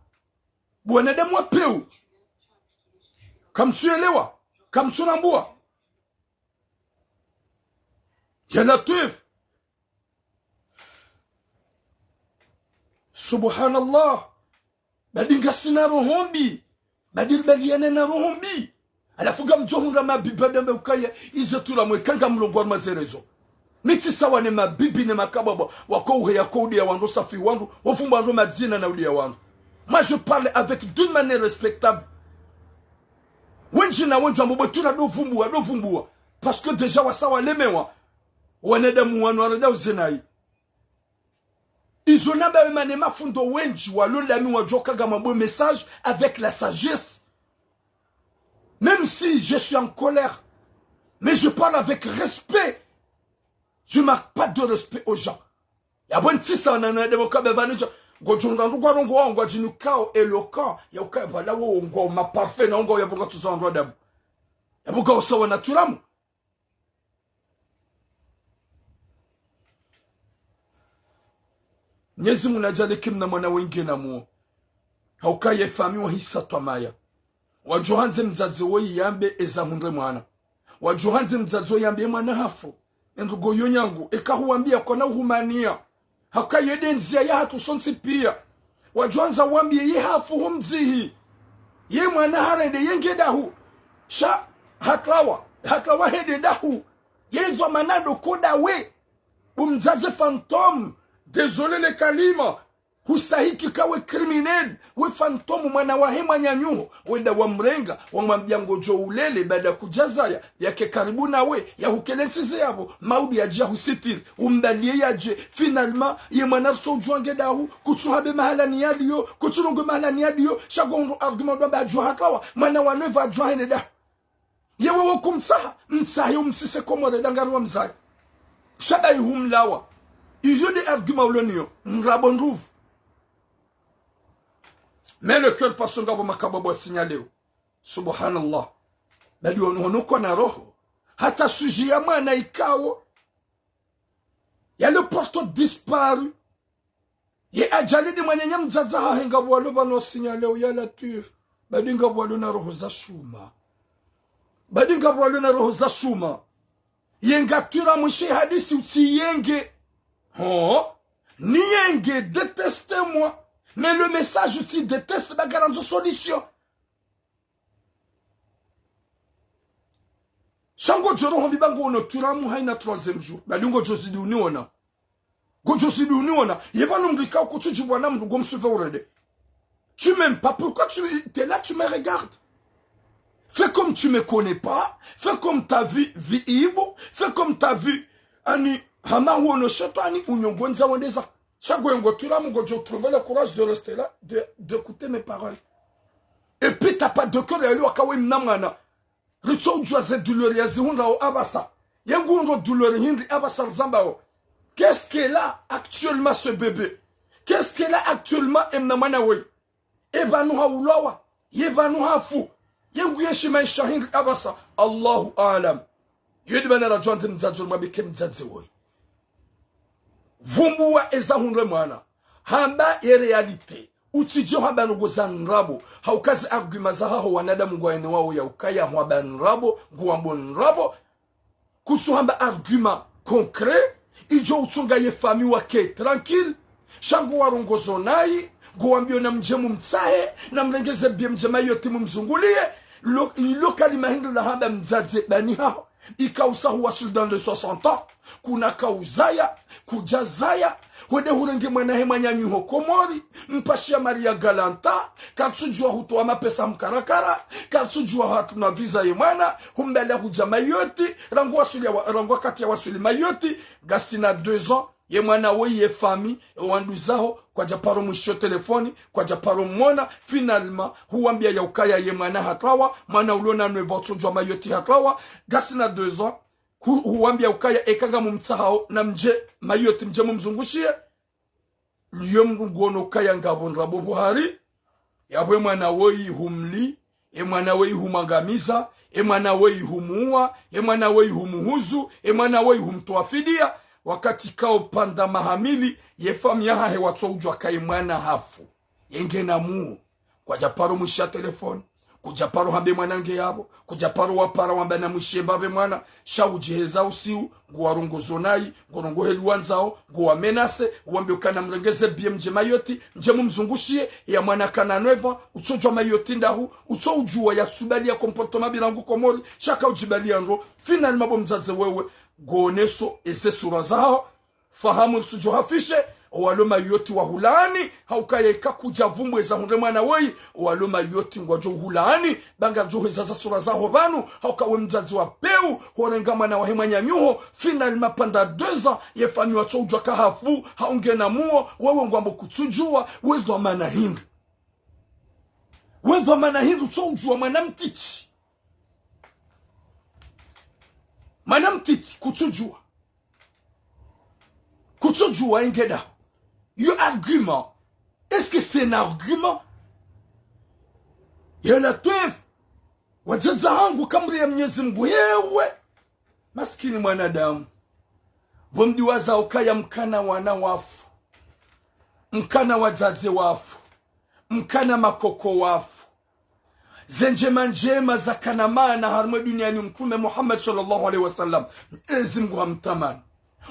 Bo wanadamu wa peu. Kamtsuelewa. Kamtsunambua. Ya Latwif. Subhanallah. Badi ngasina roho mbi. Badi ribaliyane na roho mbi. Halafu ngamdjo hundra mabibi wadambe ukaya, ize tula mweka ngamlongo harumwa ze réseaux. Mi tsi sawa ne mabibi ne makababa, wako uheya ko udeya wandru safi wandru, wofumba wandru madzina na udeya wandru. Moi, je parle avec d'une manière respectable. Wendji na wendji wambo bo tula dovumbua, dovumbua. Parce que déjà wasa walemewa. Wanadamu wanu warenda uzenayi. Izo namba we mana mafundi wendji walo ndani wadjoka ngamwambo message avec la sagesse. Même si je suis en colère, mais je parle avec respect. Je manque pas de respect aux gens. Yapvo ntsi sawa na, na demo kabe pvanu dja. Ngodjo hundra ndru ngwarongowa ngwadjinu kao éloquent. Ya ukaya pvala wo ngwa ma parfait na ngwa yapvo ngatsuza wandru adabu. Yapvo ngwa usawa na tulamu. Mnyezi Mungu nadjaanliye ke mna mwana woyi ngena muo. Hauka ye famille wahisa twamaya. Wadjo handze mdzadze woyi yambe eza hundre mwana. Wadjo handze mdzadze woyi yambe ye mwana hafu. Endugo yo nyangu, eka huwambiya kwana uhumaniya. Hauka ye nde ndziya yahatru sontsi piya. Wadjo handza wambiye ye hafu ho mdzihi. Ye mwana harende ye nge dahu. Sha hatsawa, hatsawa hende dahu. Ye dhwamana ndo ko dawe. Bo mdzadze fantôme, désolé le kalima. Hustahiki ka we criminel, we fantôme mwana wahe mwananyaho, wenda wamrenga, wamwambiya ngodjo ulele, baada kudjazaya, yake karibu nawe, yahukele ntsize yapvo, mauri yadje yahusitiri, umbaliye yadje, finalement, ye mwana tso udjuwa nge dahu, kutsu hambe mahalani yaliyo, kutsu longowe mahalani yaliyo, sha ngo hundru argument ndo amba adjuwa hatsawa, mwana wanu epvo adjuwa hende dahu. Ye wewe kumtsaha, mtsahe umsise Komori nda ngari wamzaya. Sha bayi humlawa. Iyo nde argument ulo niyo, ndrabo ndruvu. Mais le cœur passe ngapvo makababa wa signaleo. Subhanallah. Badi wanu wanu kwana roho. Hata sujet ya mwana ikao. Ya le porté disparu. Ye adjali nde mwananya mdzadze hahe ngapvo walo pvanu wa signaleo ya Latwif. Badi ngapvo walo na roho za shuma. Badi ngapvo walo na roho za shuma. Ye ngatwira mwishe hadisi utsi yenge. Ho? Ni yenge, déteste-moi. Mais le message utsi déteste, ba ngarandzo solution. Sha ngodjo roho mbi ba nguono tulamu hayina troisième jour. Badi ngodjo zidi uniona. Ngodjo zidi uniona. Ye pvanu mndru ikao kutsudjibwa na mndru ngo msuve urende. Tu m'aimes pas, pourquoi tu t'es là, tu me regardes? Fais comme tu me connais pas. Fais comme ta vie, vie ibo. Fais comme ta vie. Ani, hama huono shetwani, unyongo ndza wendeza. Sha ngwe ngo tulamu ngodjo trouver le courage de rester là, de, d'écouter mes paroles. Et puis t'as pas de cœur ya liwa kawe mna mwana. Ritso udjuwa ze douleur ya zihundrao apvasa. Ye nguhundro douleur hindri apvasa rizambao. Qu'est-ce qu'elle a actuellement ce bébé? Qu'est-ce qu'elle a actuellement emna mwana woyi? Epvanu haulwawa. Yepvanu hafu. Ye nguyenshi maesha hindri apvasa. Allahu aalam. Yo nde mana radjo handze mdzadze woyi mwambe ke mdzadze woyi. Vumbuwa eza hundre mwana. Hamba ye réalité. Utsidje hamba ndrongo za ndrabo. Hauka ze arguments zahaho wanadamu ngwayenewao ya ukaya hwamba ndrabo, nguwambo ndrabo. Kusu hamba argument concret, idjo utsunga ye famille wake tranquille. Sha nguwarongozo nayi, nguwambio namdje mumtsahe, namrengeze billet mdje Mayotte mumzunguliye. Lo, lo kalima hindri la hamba mdzadze bani haho. Ika usa huwaswili dans les soixante ans, kuna kauzaya, kudjazaya, hwende hurenge mwana he mwananyaho Komori, mpashiya Maria Galanta, katsudjuwa hutowa mapesa mkarakara, katsudjuwa hatuna visa ye mwana, humbaliya hudja Mayotte, rangu waswiliya wa, rangu wakati yawaswili Mayotte, ngasina deux ans, ye mwana woyi ye famille, e wandru zaho, kwadja paro mwishiyo telefoni, kwadja paro mwona, finalement, huwambia ya ukaya ye mwana hatrawa, mwana ulo na neuf ans utsodjuwa Mayotte hatrawa, ngasina deux ans, hu, huwambia ukaya eka ngamumtsahao namdje Mayotte mdje mumzungushiye. Liyo mndru nguono ukaya ngapvo ndrabo buhari, yapvo e mwana woyi humli, e mwana woyi humwangamiza, e mwana woyi humuwa, e mwana woyi humuhuzu, e mwana woyi humtowa fidiya, wakati kao pvanda maha mili, ye famille yahahe watsoudjuwa kaye mwana hafu. Yenge na muo. Kwadja paro mwishiya telefoni, kudja paro hambe mwana nge yapvo, kudja paro wapara wamba namwishiye mbapvi mwana, sha udjiheza usiu, nguwarongozo nayi, ngorongohe liwandzao, nguwamenase, uwambie ukana mrengeze billet mdje Mayotte, mdje mumzungushiye, ya mwana kana neuf ans, utsodjuwa Mayotte ndahu, utsoudjuwa yatsubaliya comportement birangu Komori, sha kaudjibaliya ndro, finalement bo mdzadze wewe, ngoneso eze sura zaho, fahamu litsudjo hafishe, owalo Mayotte wahulaani, hauka yeka kudja vumbwa eza hundre mwana woyi, owalo Mayotte ngwadjo hulaani, ba ngaridjo hweza za sura zaho pvanu, hauka we mdzadze wa peu, horenga mwana wahe mwananyaho, finalement pvanda deux ans, ye famille watsoudjuwa kahafu, haunge na muo, wewe ngwambo kutsudjuwa, we dhwamana hindri. We dhwamana hindri utsoudjuwa mwana mtiti. Mwana mtiti, kutsudjuwa. Kutsudjuwa yenge daho. Yo argument. Est-ce que c'est un argument ? Ya Latwif. Wadzadze hangu kamri ya Mnyezi Mngu. Hewe. Maskini mwanadamu. Pvo mdiwaza ukaya mkana wana wafu. Mkana wadzadze wafu. Mkana makoko wafu. Ze ndjema ndjema zakana maana harumwa e duniani Mtrume Muhammad swallallahu alayhi wa sallam. Mnyezi Mngu hamtamani.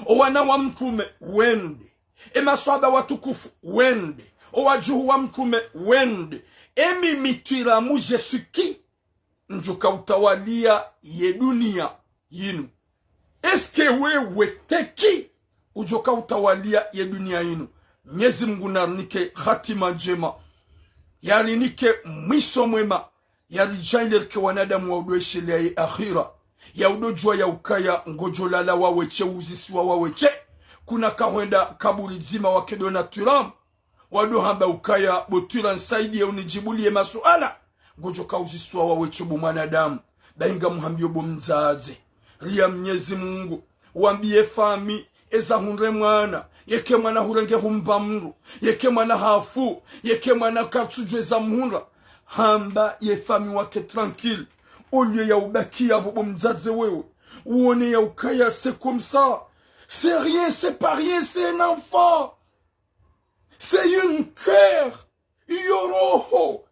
Owana wa Mtrume wende. E maswahaba watukufu wende. Owadjuhu wa Mtrume wende. E mimi Twiramu je suis qui ? Ndjoka utawaliya ye duniya yinu. Est-ce que wewe t'es qui ? Udjoka utawaliya ye duniya yinu. Mnyezi Mngu narinike hatima ndjema. Yarinike mwiso mwema. Yaridjaanlie rike wanadamu wa udo eshelea ye akhira. Ya udo djuwa ya ukaya ngodjo lala wawe she, uzisiwa wawe she. Kuna kahwenda kaburi dzima wake do na Twiramu. Wado hamba ukaya bo Twiramu nisaidiye unidjibuliye masuala. Ngodjoka uzisiwa wawe she bo mwanadamu. Bahi ngamhambiyo bo mdzadze. Riya Mnyezi Mngu. Wambiye famille, eza hundre mwana. Yeke mwana hurenge humba mndru. Yeke mwana hafu. Yeke mwana katsudjuwa eza muhundra. Hamba ye famille wake tranquille. Au lieu ya ubakiya pvo bo mdzadze wewe. Uone ya ukaya c'est comme ça. C'est rien, c'est pas rien, c'est un enfant. C'est une cœur. Iyo roho.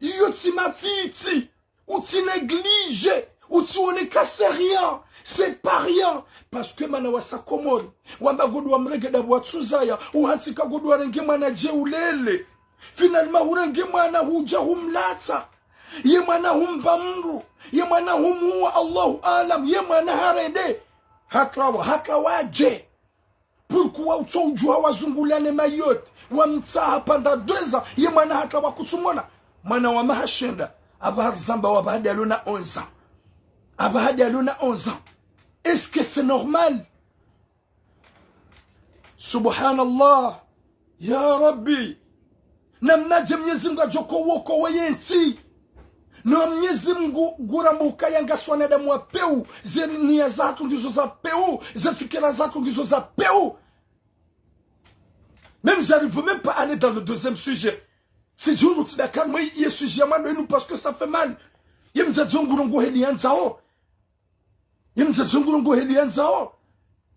Iyo tsi mafitsi. Utsi néglige. Utsione ka c'est rien. C'est pas rien. Parce que mwana wasa Komori. Wamba ngodjo wamrenge dapvo watsuzaya. Uhantsi ka ngodjo warenge mwana dje ulele. Finalement hurenge mwana hudja humlatsa. Ye mwana humba mndru. Ye mwana humuwa Allahu alam. Ye mwana harende. Hatrawa, hatrawa dje. Pourquoi utsoudjuha wazungulane Mayotte, wamtsaha pendant deux ans, ye mwana hatrawa kutsumona. Mwana wa maha shenda, apvaha rizamba wa pvahadi alo na onze ans. Apvahadi alo na onze ans. Est-ce que c'est normal ? Subhanallah. Ya Rabbi. Namnadje Mnyezi Mngu adjoko woko weye ntsi. No Mnyezi Mngu nguramba ukaya ngasi wanadamu wa peu, ze niya zahatru ngizo za peu, ze fikira zahatru ngizo za peu. Même, j'arrive même pas à aller dans le deuxième sujet. Tsidjungu tsidakar mwe ye sujet ya mwando inu parce que ça fait mal. Ye mdzadze ngurongohe li yandzao. Ye mdzadze ngurongohe li yandzao.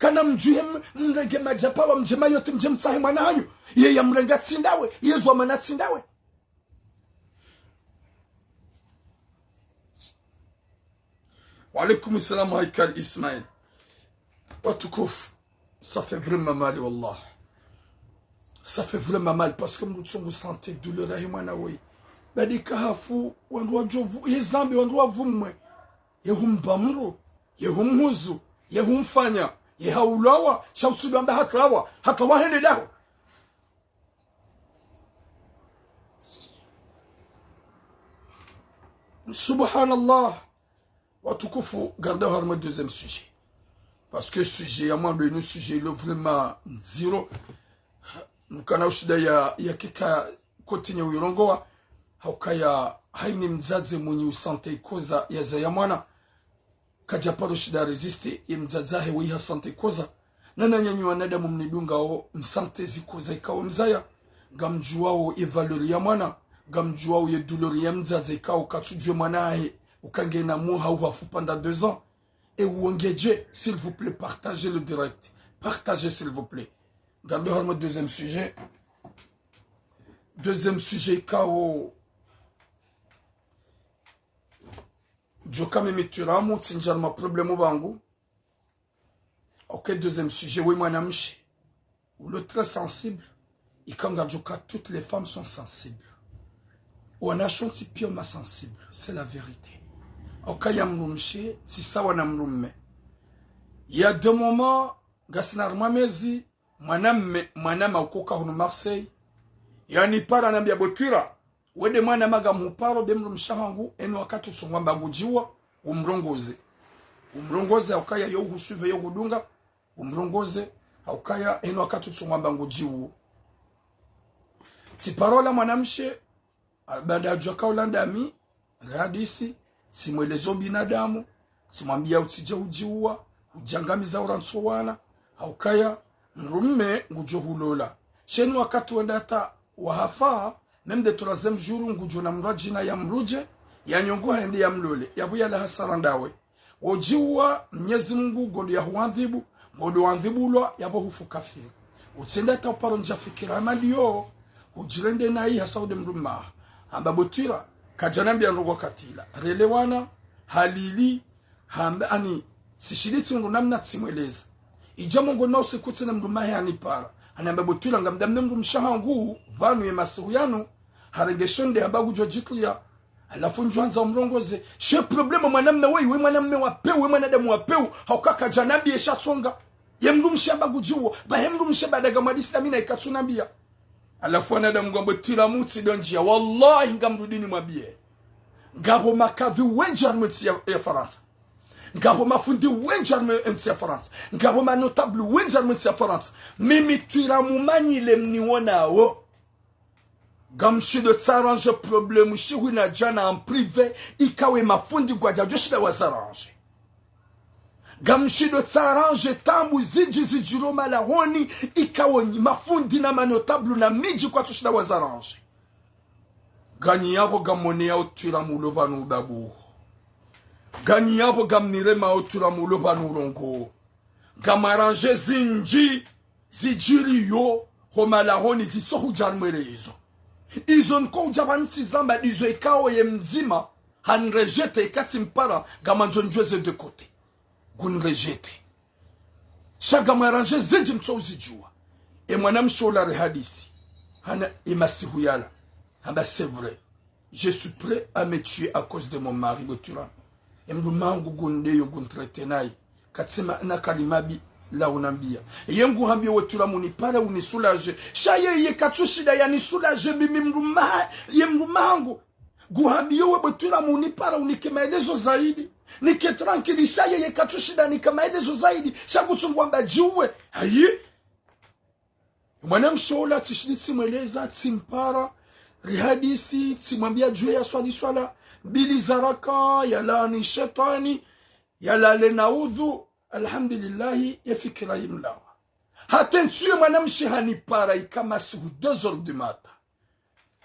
Kana mdjuhe m-, mrenge madjapvawa mdje mayote mdje mtsahe mwana hanyu. Ye ya mrenga tsi ndawe, ye dhwamana tsi ndawe. Wa alaykum salam, Haikal Ismail. Watukufu, ça fait vraiment mal, wallah. Ça fait vraiment mal, parce que mdru tsungu santé douleur yahe mwana woyi. Badi kahafu, wandru wadjovu, ye zambi wandru wavumwe. Ye humba mdru, ye humhuzu, ye humfanya, ye haulawa, sha utsudjwamba hatlawa, hatlawa hende daho. Subhanallah. Watukufu, gardez harumwa deuxième sujet. Parce que sujet ya mwando inu sujet ilo vraiment ndziro. Mkana ushida ya, ya kika kotinye uyirongowa. Haukaya haini mdzadze mwenye usanté ikoza ya zaya mwana. Kadjaparo shinda résister, ye mdzadze wahe weyi hasanté ikoza. Nanyi wanadamu mnidungao, msanté zikoza ikao mzaya. Ngamdjuwao ye valeur ya mwana, ngamdjuwao ye douleur ya mdzadze ikao katsudjuwa mwana wahe, uka ngena mwaha uhafu pendant deux ans. E uwongedje, s'il vous plaît, partagez le direct. Partagez, s'il vous plaît. Gardez harumwa deuxième sujet. Deuxième sujet ikao djo kame mitwiramu, tsi ndjari ma problème pvangu. Ok, deuxième sujet, oui, mwanamshe. Ulo très sensible. Ikao ngamdjuka toutes les femmes sont sensibles. Wanawashe wontsi pia ma sensible, c'est la vérité. Haukaya mdrumshe, tsi sawa na mdrume. Il y a deux moments, ngasina harumwa mezi, mwanamme, mwanama ukoka hunu Marseille. Yanipara nambia botwira. Wende mwanama ngamhuparo be mdrumshe wahangu, eno wakati utsungwamba ngudjiwa, umrongoze. Umrongoze haukaya yo uhusuve yo hudunga, umrongoze, haukaya eno wakati utsungwamba ngudjiwa. Tsiparo ola mwanamshe, a, baanda adjuwa kaula ndami, rihadisi, tsimweleza ubinadamu, tsimwambia utsidje udjiwa, udjangamiza urantso wana, haukaya, mdrume ngudjo hulola. Sha eno wakati wenda hata wahafa, même de troisième jour, ngudjo na mdru adjina ya mrudje, ya nyongo hende ya mlole, ya buya la hasara ndawe. Wodjiwa, Mnyezi Mungu, ngondo ya huadhibu, ngondo wadhibulwa, yapvo hufu kafiri. Utsende hata uparo ndja fikira hama ndiyo, udjirende nayi hasa ude mdrume waha. Hamba botwira, kadjanambia ndrongo wakati ila. Relewana, halili, hamba ani, tsishili tsi ndru namna tsimweleza. Idja mongoni mwa usiku tsena mdrume wahe hanipara. Hanamba botwira ngamdamne mdrumshe wahangu, pvanu ye masihu yanu, harenge shonde hamba ngudjo djitria, halafu ndjo handza umrongoze. She problème mwanamme weyi, we mwanamme wa pewu, we mwanadamu wa pewu, hauka kadjanambia ye sha tsonga. Ye mdrumshe hamba ngudjiwa, ba he mdrumshe baanda ngamwadisi na mi na ikatsunambia. Halafu wanadamu ngwambo tila mutsi ndo ndjia, wallahi ngamrudini mwambie. Ngapvo makadhi wendji harumwa entsi ya, ya Farantsa. Ngapvo mafundi wendji harumwa entsi ya Farantsa. Ngapvo ma notable wendji harumwa entsi ya Farantsa. Mi mitwira mumanyile mniwonao. Ngamshindo tsaranje problème shihwi na djana en privé, ikao ye mafundi ngwadjadjo shinda wazaranje. Ngamshindo tsaranje taabu zindji zidjiro malahoni, ikao nyi mafundi na ma notable na midji kwatsu shinda wazaranje. Nganyi yapvo ngamwoneyao twira mulo pvanu udabu. Nganyi yapvo ngamniremao twira mulo pvanu urongo. Ngamwaranje zindji zidjiriyo ho malahoni zitso hudja harumwa erezo. Izo nko udja pvanu tsizamba ndizo ikao ye mdzima, hanirejete ikatsi mpara, ngamwandzo ndjweze de côté. Ngunirejete. Sha ngamwaranje zindji mtso uzidjuwa. E mwanamshe ola rihadisi. Hana e masihu yala. Hamba c'est vrai. Je suis prêt à me tuer à cause de mon mari, botwira. E mdrume wahangu ngundeyo nguntraite nayi. Katsina kalima mbi la unambia. Ye nguhambia botwira munipare unisoulager. Sha yeye katsu shinda yanisoulager mimi mdrume, ye mdrume wahangu. Nguhambia we botwira munipare unike maelezo zaidi. Nike tranquille sha yeye katsu shinda nika maelezo zaidi. Sha ngutsu ngwamba djiwe. Hayi. Mwanamshe ola tsishili tsimweleza, tsimpara, rihadisi, tsimwambia djuwe ya swali swala mbili za raka, ya laani shetwani, ya lale na udhu, alhamdulillahi, ye fikira yimlawa. Hata ntsu ye mwanamshe hanipara ika masihu deux heures du matin.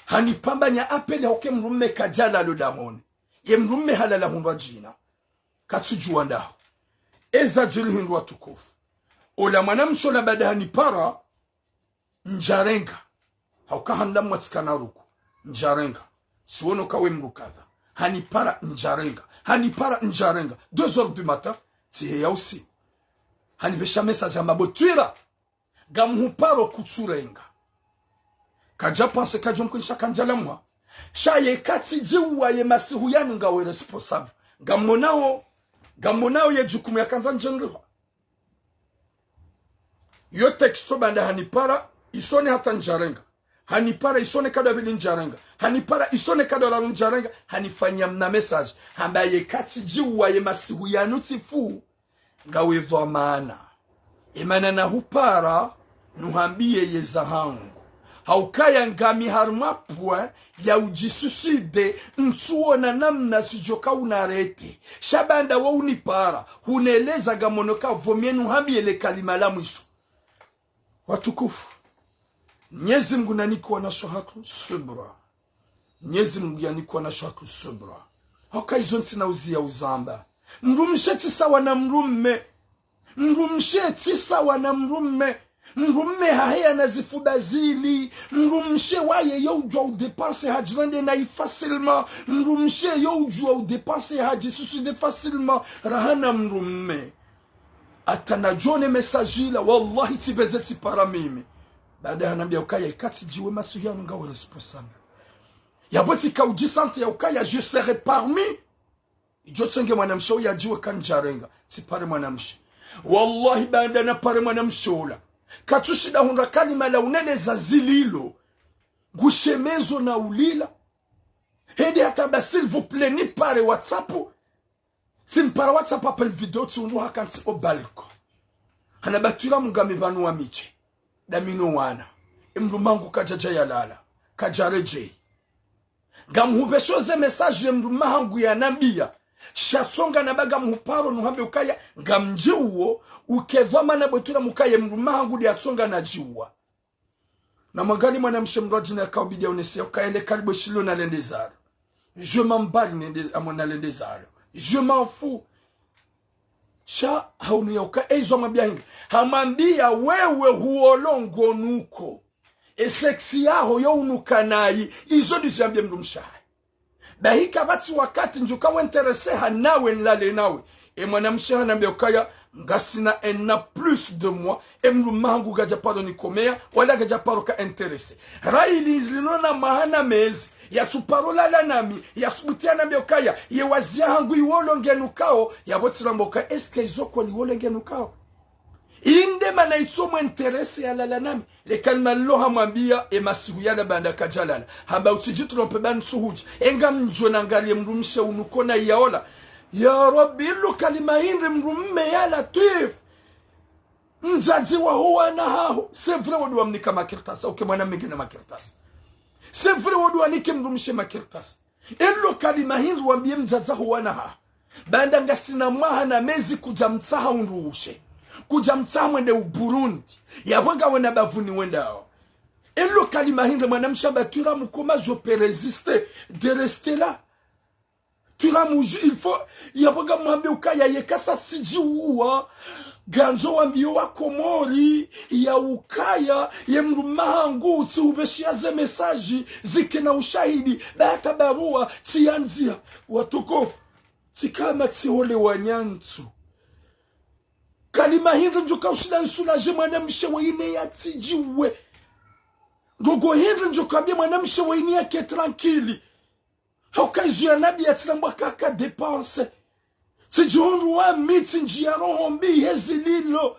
Hanipvambanya appel hauka e mdrume kadjalala odahoni. Ye mdrume halala hundru adjina. Katsudjuwa ndaho. Eza djiri hindru watukufu. Ola mwanamshe ola baada hanipara, ndjarenga. Hauka hanla mwatsikana ruku. Ndjarenga. Tsiwono kawe mdru kadha. Hanipara, ndjarenga. Hanipara, ndjarenga. Deux heures du matin, tsiheya usiku. Hanipvesha message hamba bo Twira, ngamhuparo kutsurenga. Kadja panse kadjo mkwinisha kandjala mwa. Sha ye katsidjiwa ye masihu yanu ngawe responsable. Ngamonao, ngamonao ye jukumu yakandza ndjendrihwa. Yo texto baanda hanipara, isone hata ndjarenga. Hanipara, isone kado ya pvili ndjarenga. Hanipara, isone kado ya raru ndjarenga. Hanifanya mna message. Hamba ye katsidjiwa ye masihu yanu tsifu. Ngawe dhwamana. Emana nahupara, nuhambiye ye zahangu. Haukaya ngami harumwa point ya udjisuicide, ntsuona namna sidjoka unarete. Sha baanda wo unipara, huneleza ngamono ka vaut mieux nuhambiye le kalima la mwiso. Watukufu, Mnyezi Mngu nanike wanashe hatru subra. Mnyezi Mngu yanike wanashe hatru subra. Hauka izo ntsina uziya uzamba. Mdrumshe tsi sawa na mdrumme. Mdrumshe tsi sawa na mdrumme. Mdrumme haheya na zifuba zili. Mdrumshe waye yo udjuwa udépenser hadjirende nayi facilement. Mdrumshe yo udjuwa udépenser hadjisuicide facilement. Rahana mdrumme. Hata nadjone message ila, wallahi tsipveze tsipara mimi. Baada hanambia ukaya ye katsidjiwa ye masihu yanu ngawe responsable. Yapvo tsika udji sentir ya ukaya je serai parmi. Idjo tsenge mwanamshe uya djiwe kandjarenga, tsipare mwanamshe. Wallahi baanda napare mwanamshe ula. Katsushinda hundra kalima la uneleza zililo. Ngushemezo na ulila. Hende hata hamba s'il vous plaît nipare WhatsApp. Tsimpara WhatsApp appel vidéo tsi undru hakantsi o balcon. Hana ba Twira mngami pvanu wa miche. Damino wana. Emdrumme hangu kadjadja yalala. Kadjaredjeyi. Ngamhupvesho ze message emdrumme hangu yanambia. Sha tsonga na ba ngamhuparo nuhambe ukaya ngamdjiwo uke dhwamana bo Twira mukaya emdrumme hangu ndiya tsonga nadjiwa. Na mwangali mwanamshe mdru adjina yakaubidi yaonese ya ukaya ele kalibo shilo nalende zalo. Je m'en bats nende amo nalende zalo. Je m'en fous. Sha haunu ya uka, eizo hamwambia hindri. Hamwambia wewe huolo ngonuko. E sexe yaho yo unuka nayi. Izo ndizo yambie mdrumshe hahe. Bahi kapvatsi wakati ndjuka we intéressé ha nawe nilale nawe. E mwanamshe hanambia ukaya, ngasina un an plus de moi, emdrumme hangu kadja paro nikomeya, wala kadja paro ka intéressé. Raili lino na maha na mezi, yatsuparo lala nami, yasubuti yanambia ukaya, ye wazia hangu iwolo ngenukao, yapvo tsilamba uka, est-ce que izo kweli iwolo ngenukao? Inde mana itso mu intéressé yalala nami. Le kalima lilo hamwambia, e masihu yala baanda kadjalala. Hamba utsidji tromper ba ntsuhudji. Enga mdjo nangalie mdrumshe unuko nayi yaola. Ya Rabbi, ilo kalima hindri mdrumme ya Latwif. Mdzadze waho wana haho. C'est vrai wo ndo wamnika makartasi. Uke mwanamme ngena makartasi. C'est vrai wo ndo wanike mdrumshe makartasi. Elo kalima hindri wambie mdzadze waho wana haho. Baanda ngasina mwaha na mezi kudja mtsaha undrushe. Kudja mtsaha mwende u Burundi. Yapvo ngawe na bavuni wendao. Elo kalima hindri mwanamshe hamba Twira mukoma je peux résister de rester là. Twira mu ju-, il faut, yapvo ngamwambe ukaya ye kasa tsidjiwa. Ngandzo wambie wa Komori ya ukaya, ye mdrumme hangu, tsihupveshiya ze message, zikena ushahidi, ba hata barua, tsiyandzia, watukufu, tsikama tsihole wanyantsu. Kalima hindri ndjuka ushinda nsoulager mwanamshe wa ine yatsidjiwe. Ndrongo hindri ndjuka ambie mwanamshe wa ine yake tranquille. Hauka izo yanambia tsilambwa kaka dépenser. Tsidjihundru wami tsindjiya roho mbi hezi lilo.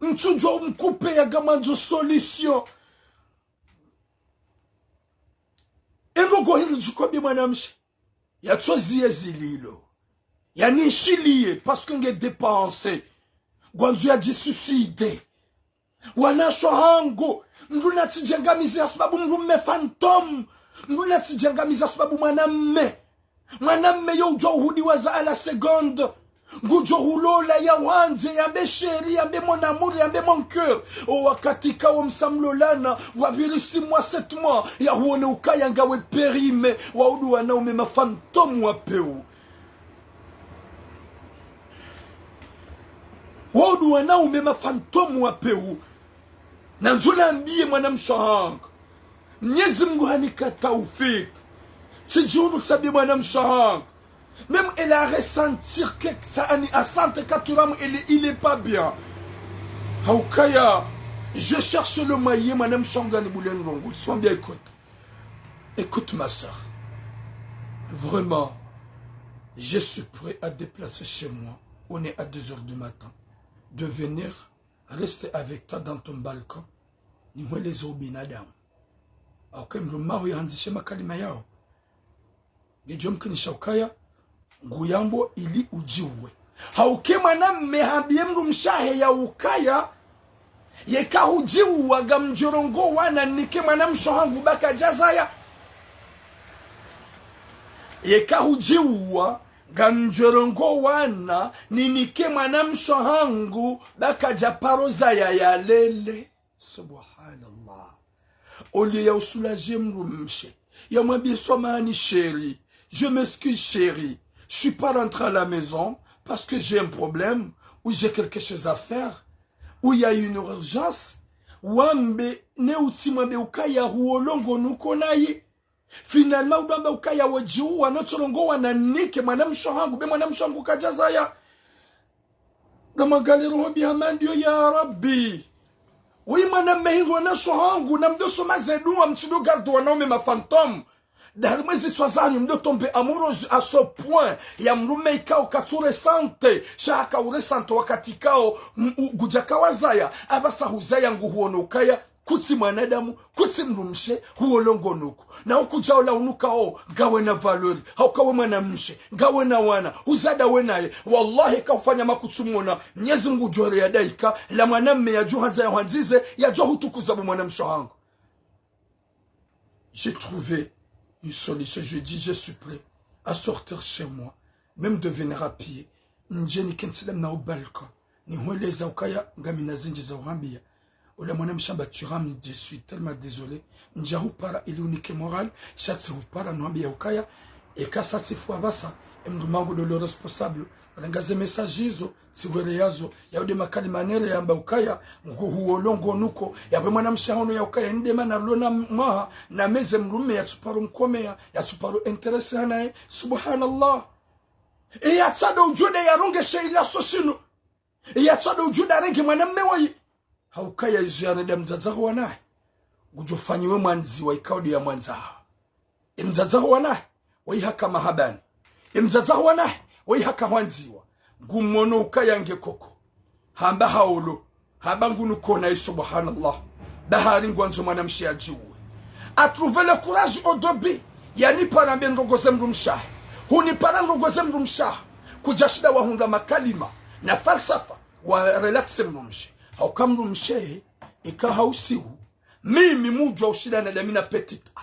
Ntsudjuwa umcouper ya ngamwandzo solution. Endrongo hindri ndjuka ambie mwanamshe. Yatsoziye zililo. Yanishiliye parce que nge dépenser. Ngwandzo yadjisuicide. Wanashe wahangu, mdru natsidjangamize ha sababu mdrumme fantôme. Mdru natsidjangamize ha sababu mwanamme. Mwanamme yo udjuwa uhudiwaza à la seconde. Ngudjo hulola ya wandze, yambe chéri, yambe mon amour, yambe mon cœur. O wakati kawo msa mlolana, wapviri six mois, sept mois, yahuone ukaya ngawe périmé, waudu wanaume ma fantôme wa peu. Wao ndo wanaume ma fantôme wa pewu. Nandzo nambiye mwanamshe hangu, Mnyezi Mngu hanika taufik. Tsidjuru tsambiye mwanamshe hangu. Même elle a ressenti que ça, ani a senti que Turam, il est, il est pas bien. Haukaya, je cherche le moyen, mwanamshe hangu anibuliye ndrongo. Tsimwambiya, écoute. Écoute, ma sœur. Vraiment, je suis prêt à déplacer chez moi. On est à deux heures du matin. De venir rester avec toi dans ton balcon. Nihweleze ubinadamu. Haukaya mdrume haho yahandzishe makalima yawo, ngedjo mkinisha ukaya nguyambo ili udjiuwe. Hauka mwanamme hambiye mdrumshe wahe ya ukaya, yeka hudjiuwa ngamdjo rongowa na ninike mwanamshe hangu ba kadjazaya. Yeka hudjiuwa ngamdjo rongowa na ninike mwanamshe hangu ba kadja paro zaya yalele. Subhanallah. Au lieu ya usoulager mdrumshe, yamwambiye, samahani chérie, je m'excuse chérie, je suis pas rentré à la maison parce que j'ai un problème ou j'ai quelque chose à faire ou il y a une urgence. Wambe ne utsimwambe ukaya huwo ndrongo nuko nayi. Finalement, udjwamba ukaya wedjiuwa, notsorongowa na ninike mwanamshe hangu, be mwanamshe hangu kadjazaya. Ngamwangalie roho mbi hama ndiyo, ya Rabbi. Wi mwanamme hindru mwanamshe hangu, namdo soma ze dua, mtsido garder wanaume ma fantôme. Dari mwezi tswa zanyu, mdo tomber amoureuse à ce point ya mdrume ikao katsu ressentir, sha haka uressentir wakati ikao, m-, u-, ngudjo kawazaya, apvasa huzaya nguhuono ukaya, kutsi mwanadamu, kutsi mdrumshe, huwo ndrongo nuko. Na ukudja ola unuka o, ngawe na valeur, hauka we mwanamshe, ngawe na wana, huzada we naye. Wallahi, eka hufanya makutsumona, Mnyezi Mngu djwere ya daika, la mwanamme yadjo handza ya hwandzize, yadjo hutukuza bo mwanamshe hangu. J'ai trouvé une solution. Je dis, je suis prêt à sortir chez moi, même de venir à pied. Ndje nikentsi lamna o balcon. Nihweleza ukaya ngamina zindji za uhambiya. Ola mwanamshe hamba, Turam, je suis tellement désolé. Ndja hupara ili unike moral, sha tsi hupara nuhambiya ukaya, eka sa tsi fwa basa, e mdrume hangu ndo le responsable. Renga ze message izo, tsi were yazo, yaude makalima nere yamba ukaya, nguhuwo ndrongo nuko, yapvo mwanamshe haono ya ukaya, nde mana lona mwaha, na meze mdrume yatsuparo mkomeya, yatsuparo intéressé hanaye, subhanallah. E yatsado udjuda yaronge she ila so shinu. E yatsado udjuda renge mwanamme woyi. Haukaya izo yarenda mdzadze ho wanahe. Ngudjo fanyiwe mwandziwa ikao ndo ya mwandza haho. E mdzadze ho wanahe, wayi haka mahabani. E mdzadze ho wanahe, wayi haka hwandziwa. Ngumono ukaya nge koko. Hamba haolo. Hamba ngunu kona i subhanallah. Bahari ngwandzo mwanamshe yadjiuwe. A trouvé le courage au début. Yanipara mbe ndrongo ze mdrumshe wahe. Hunipara ndrongo ze mdrumshe wahe. Kudjashinda wahundra makalima na falsafa. Wa relaxer mdrumshe. Hauka mdrumshe, eka hausihu. Mimi mdjuwa ushinda na damina petite A.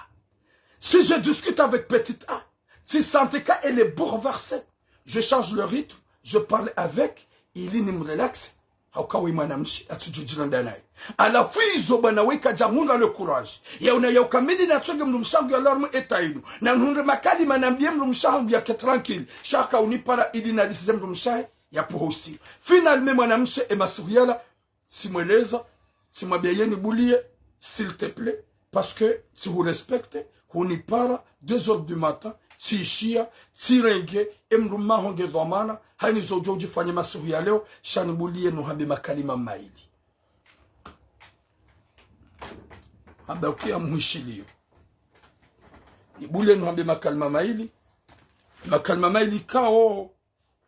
Si je discute avec petite A, tsi sentir qu'elle est bouleversée. Je change le rythme, je parle avec, ili nimrelaxe. Hauka we mwanamshe, atsudjudjira ndanaye. Halafu izo bwana we kadjahundra le courage. Yaona ya ukamili natsonge mdrumshe hangu ya larme état inu. Na nihundre makalima nambiye mdrumshe hangu yake tranquille. Sha haka unipara ili nalisize mdrumshe wahe, yapvo hausihu. Finalement mwanamshe e masihu yala, tsimweleza, tsimwambiya yenibuliye, s'il te plaît, parce que tsihu respecte, hunipara, deux heures du matin, tsiishiya, tsirenge, e mdrume haho nge dhwamana, hayini zo udjo udjifanye masihu ya leo, sha nibuliye nuhambe makalima mayili. Hamba ukiya muhishiliyo. Nibuliye nuhambe makalima mayili, makalima mayili kao,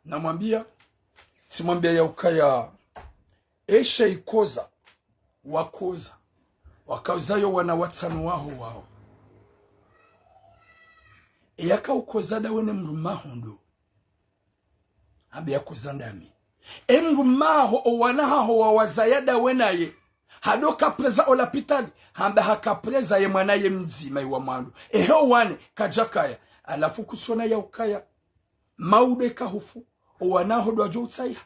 namwambiya, tsimwambiya ya ukaya, esha ikoza, wakoza, wakaza yo wana watsanu waho wao. Eyaka ukoza dawe ne mdrume haho ndo. Hamba yakoza ndami. E mdrume haho o wana haho wawazaya dawe naye. Hado kapreza o lapitali, hamba hakapreza ye mwana ye mdzima iwa mwando. Ehe o wane, kadjakaya. Halafu kutsona ya ukaya. Maudu eka hufu, o wana haho ndo wadjo utsaiha.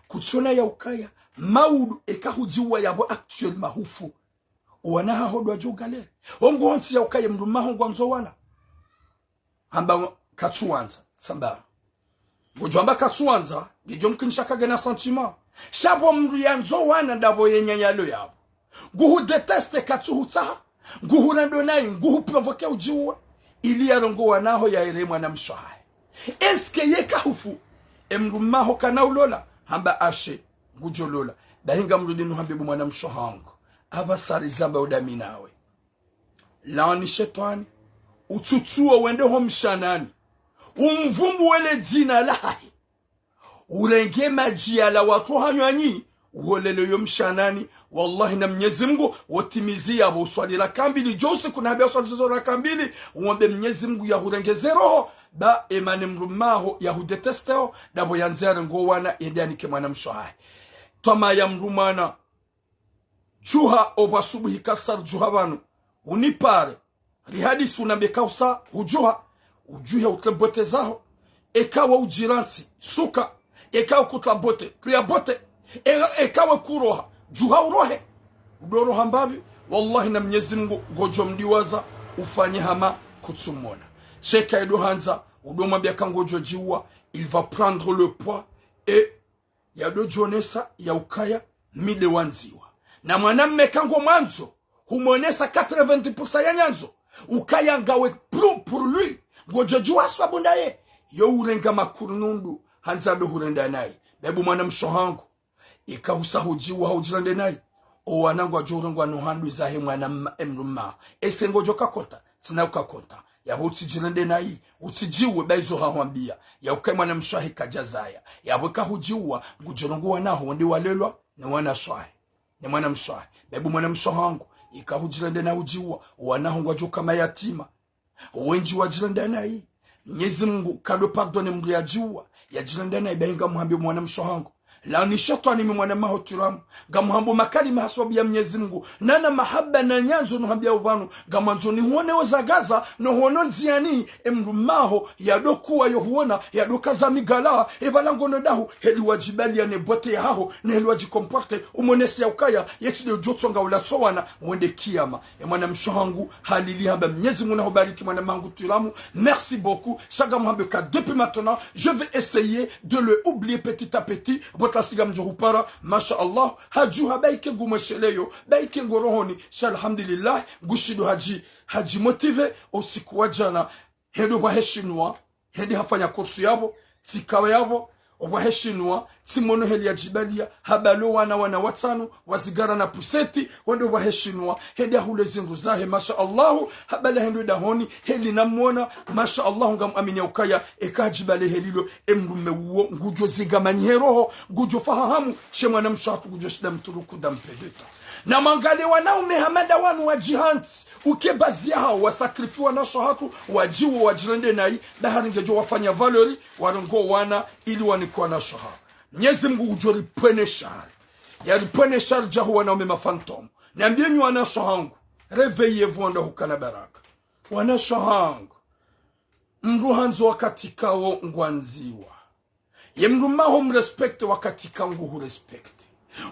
Kutsona ya ukaya, maudu eka hudjiuwa yapvo actuellement hufu, o wana haho ndo wadjo ugalère. Ongo hontsi ya ukaya mdrume haho ngwandzo wana. Hamba katsuwandza, samba. Ngodjo amba katsuwandza, ngedjo mkinisha kagena sentiment. Sha pvo mndru yandzo wana ndapvo ye nyanyalo yapvo. Nguhu déteste katsuhutsaha, nguhu rando nayi, nguhu provoquer udjiuwa. Ili yarongowe wanaho yahere mwanamshe wahahe. Est-ce que yeka hufu, e mdrumme waho kana ulola, hamba ashe, ngudjo lola. Bahi ngamrudi nuhambe bo mwanamshe wahangu. Apvasa rizamba udami nawe. Laani shetwani, utsutsuwe wende ho mshanani. Umvumbuwe le dzina lahahe. Urenge madji yala watru hanywani, uholele yo mshanani. Wallahi na Mnyezi Mngu, wotimizi yapvo uswali raka mbili, djo usiku na hapvia uswali zizo raka mbili, uombe Mnyezi Mngu yahurengeze roho, ba emane mdrumme waho yahu détesteo, ndapvo yandze yarongowe wana, yende yanike mwanamshe wahahe. Twama ya mdru mwana, djuha opvwa subuhi kasa ridjuha pvanu. Unipare. Rihadisi unambe kausa, hudjuha. Udjuhe utre beauté zaho. Eka we udjirantsi, suka. Eka ukutra beauté, tria beauté. E-, eka we kuroha, djuha urohe. Udoroha mbapvi, wallahi na Mnyezi Mngu, ngodjo mdiwaza, ufanye hama kutsumona. Sha eka yedo handza, udo mwambia ka ngodjo djiuwa, il va prendre le poids et yado djonesa ya ukaya mi nde wandziwa. Na mwanamme ka ngo mwandzo, humonesa quatre-vingt-dix pour cent ya nyandzo. Ukaya ngawe plus pour lui. Ngodjo djuwa swabu ndaye. Yo urenga makurunundu, handza ndo hurenda nayi. Bahi bo mwanamshe wahangu. Ika husa hudjiuwa hudjirende nayi. O wana ngwadjo urengwa no handru zahe mwana mma-, e mdrumme waho. Ese ngodjo ka konta, tsina uka konta. Yapvo utsidjirende nayi, utsidjiuwe bahi zo hahwambia. Ya ukaya mwanamshe wahe kadjazaya. Yapvo eka hudjiuwa, ngudjo rongowe wanaho wende walelwa, ne wanashe wahe. Ne mwanamshe wahe. Bahi bo mwanamshe wahangu, ika hudjirende nayi udjiuwa, wanaho ngwadjo ka mayatima. Wendji wadjirenda nayi. Mnyezi Mngu kado pardonner mndru yadjiuwa, yadjirenda nayi, bahi ngamhambi mwanamshe wahangu. Laani shetwani mi mwana maho tiramu. Ngamhambo makalima ha swabu ya Mnyezi Mngu. Nana mahaba na nyandzo nuhambia upvanu. Ngamwandzo nihuone wo zagaza, no huono ndziani, e mdrumme waho, yado kuwa yo huona, yado kaza migala, e pvala ngono dahu, heli wadjibalia ne beauté yahaho, ne heli wadjicomporter, umonese ya ukaya, yetsi nde udjo tsonga ulatso wana, wende kiyama. E mwanamshe wahangu, halili hamba Mnyezi Mngu nahubariki mwana mahangu tiramu. Merci beaucoup. Sha ngamhambe ka depuis maintenant, je vais essayer de le oublier petit à petit. Pvo tasi ngamdjo hupara, masha Allah. Hadjuha bahi ke ngumwesheleyo, bahi ke ngo rohoni. Sha alhamdulillah, ngushindo hadji, hadjimotiver, usiku wa djana. Hende opvwa he shinwa, hende hafanya kursu yapvo, tsikawe yapvo, opvwa he shinwa, tsimono heli yadjibalia, habalo wana wana watsanu, wazigara na puseti, wende opvwa he shinwa, hende hahule zindru zahe, masha Allahu, habala hende dahoni, heli namwona, masha Allahu ngamwamini ya ukaya, eka hadjibale helilo, e mdrumme uwo, ngudjo zigamanyi he roho, ngudjo fahamu, she mwanamshe wahatru ngudjo shinda mtruku dans peu de temps. Na mwangalie wanaume hama nda wanu wadjihantsi, uke bazi yahawo, wasacrifier wanashe wahatru, wadjiuwe wadjirende nayi, bahari ngedjo wafanya valeur, warongowe wana, ili wanikwe wanashe wahawo. Mnyezi Mngu ngudjo ripvwene shari. Yaripvwene shari djahu wanaume ma fantôme. Nambienyi wanashe wahangu, réveillez-vous wanda hukana baraka. Wanashe wahangu, mndru handzo wakati kawo ngwandziwa. Ye mdrumme waho mrespecter wakati ka nguhurespecter.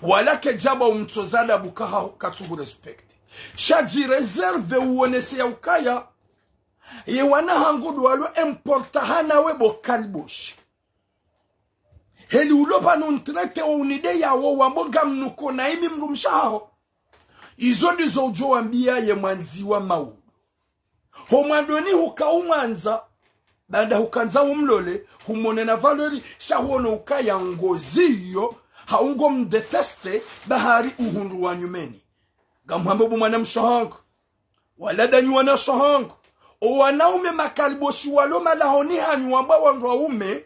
Wala kedjaba umtsoza adabu kahaho katsuhurespecter. Sha djiréserver uonese ya ukaya. Ye wana hangu ndo walo important hanawe bo kaliboshi. Heli ulo pvanu ntrete wo unide yawo wambo ngamnuko na imi mdrumshe wahaho. Izo ndizo udjo wambia ye mwandziwa maudu. Ho mwandoni huka umwandza, baanda hukandza umlole, humone na valeur, sha huono ukaya ngozi iyo, hau ngo mdétester, bahari uhundru wa nyumeni. Ngamhambo bo mwanamshe wahangu, wala ndanyi wanashe wahangu, o wanaume makaliboshi walo malahoni hanyu wamba wandru waume,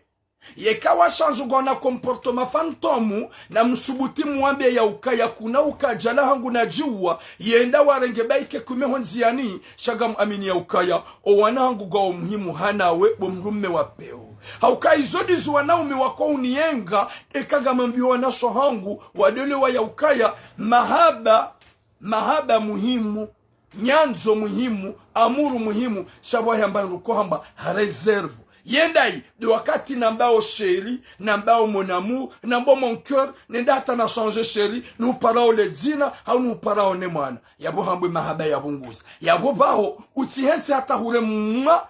yeka washandzi ngwana comportement fantôme, na msubuti muwambe ya ukaya kuna ukadjala hangu nadjiuwa, yenda warenge baike kume ho ndziani, sha ngamwamini ya ukaya, o wana hangu ngwawo muhimu hanawe bo mdrumme wa pewu. Hauka izo ndizo wanaume wako uniyenga, eka ngamwambio wanashe wahangu, wadole wa ya ukaya, mahaba, mahaba muhimu, nyandzo muhimu, amour muhimu, sha pvwa hamba nduko hamba ha réserve. Yendayi, de wakati nambao chéri, nambao mon amour, nambao mon cœur, nenda hata na changer chéri, nuhuparao le dzina, hau nuhuparao ne mwana. Yapvo hambwe mahaba yapvunguza. Yapvo pvaho, utsihentsi hata hure mwa,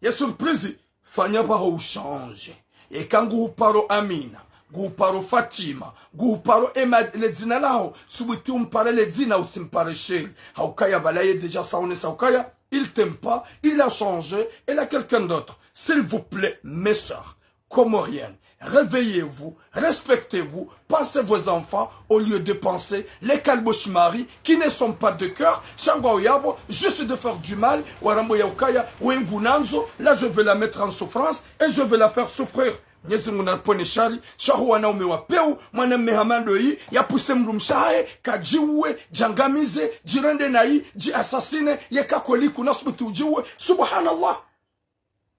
ye surprise, fanya pvaho uchanger. Eka nguhuparo Amina, nguhuparo Fatima, nguhuparo Emma, le dzina laho, subuti umpare le dzina, utsimpare chérie. Haukaya pvala ye déjà saonesa ukaya, il t'aime pas, il a changé, il a quelqu'un d'autre. S'il vous plaît, mes sœurs comoriennes, réveillez-vous, respectez-vous, pensez vos enfants au lieu de penser les kalbosh maris qui ne sont pas de cœur, sha ngwao yapvo, juste de faire du mal, warambao yaukaya, we ngunandzo, là je vais la mettre en souffrance et je vais la faire souffrir. Mnyezi Mungu naripvonese shari, sha ho wanaume wa pewu, mwanamme hama ndoyi, yapvuse mdrumshe wahahe, kadjiuwe, djangamize, djirende nayi, dji assassine, yeka kweli kuna subuti udjiuwe. Subhanallah.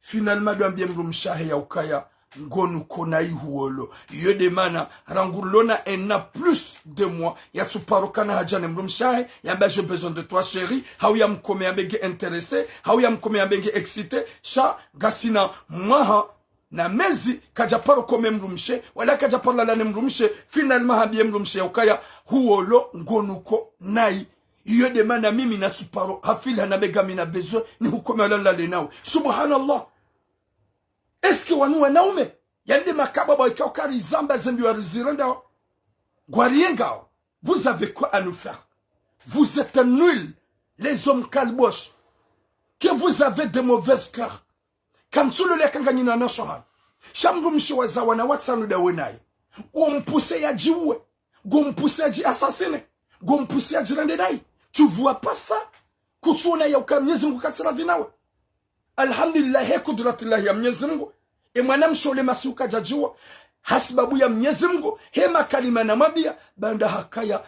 Finalement, ndo ambiye mdrumshe wahahe yaukaya, ngonuko nayi huolo. Iyo nde mana, rangu lona un an plus de mois, yatsuparo kana hadja ne mdrumshe wahahe, yamba j'ai besoin de toi chérie, hau yamkome yambe nge intéressé, hau yamkome yambe nge excité, sha ngasina mwaha na mezi, kadjaparo kome mdrumshe, wala kadjaparo lala ne mdrumshe, finalement hambiye mdrumshe yaukaya, huolo ngonuko nayi. Iyo nde mana mimi natsuparo, hafili hana mbega mina besoin, nihukome wala nilale nawe. Subhanallah. Est-ce que wanu wanaume, yande makababa ikao karizamba zembi warizirendao, ngwariengao, vous avez quoi à nous faire? Vous êtes nuls, les hommes kalbosh. Que vous avez de mauvais cœur. Kamtsulole yaka nganyina wanasho hanyu. Sha mdrumshe waza wana watsanu ndawe naye, ngompvuse yadjiuwe, ngompvuse yadji assassine, ngompvuse yadjirende nayi. Tu vois pas ça? Kutsuona yauka Mnyezi Mungu katsiravi nawe? Alhamdulillah, he kudratillahi ya Mnyezi Mungu, e mwanamshe ule masihu kadjadjiuwa, hasibabu ya Mnyezi Mungu, he makalima namwambiya, baanda hakaya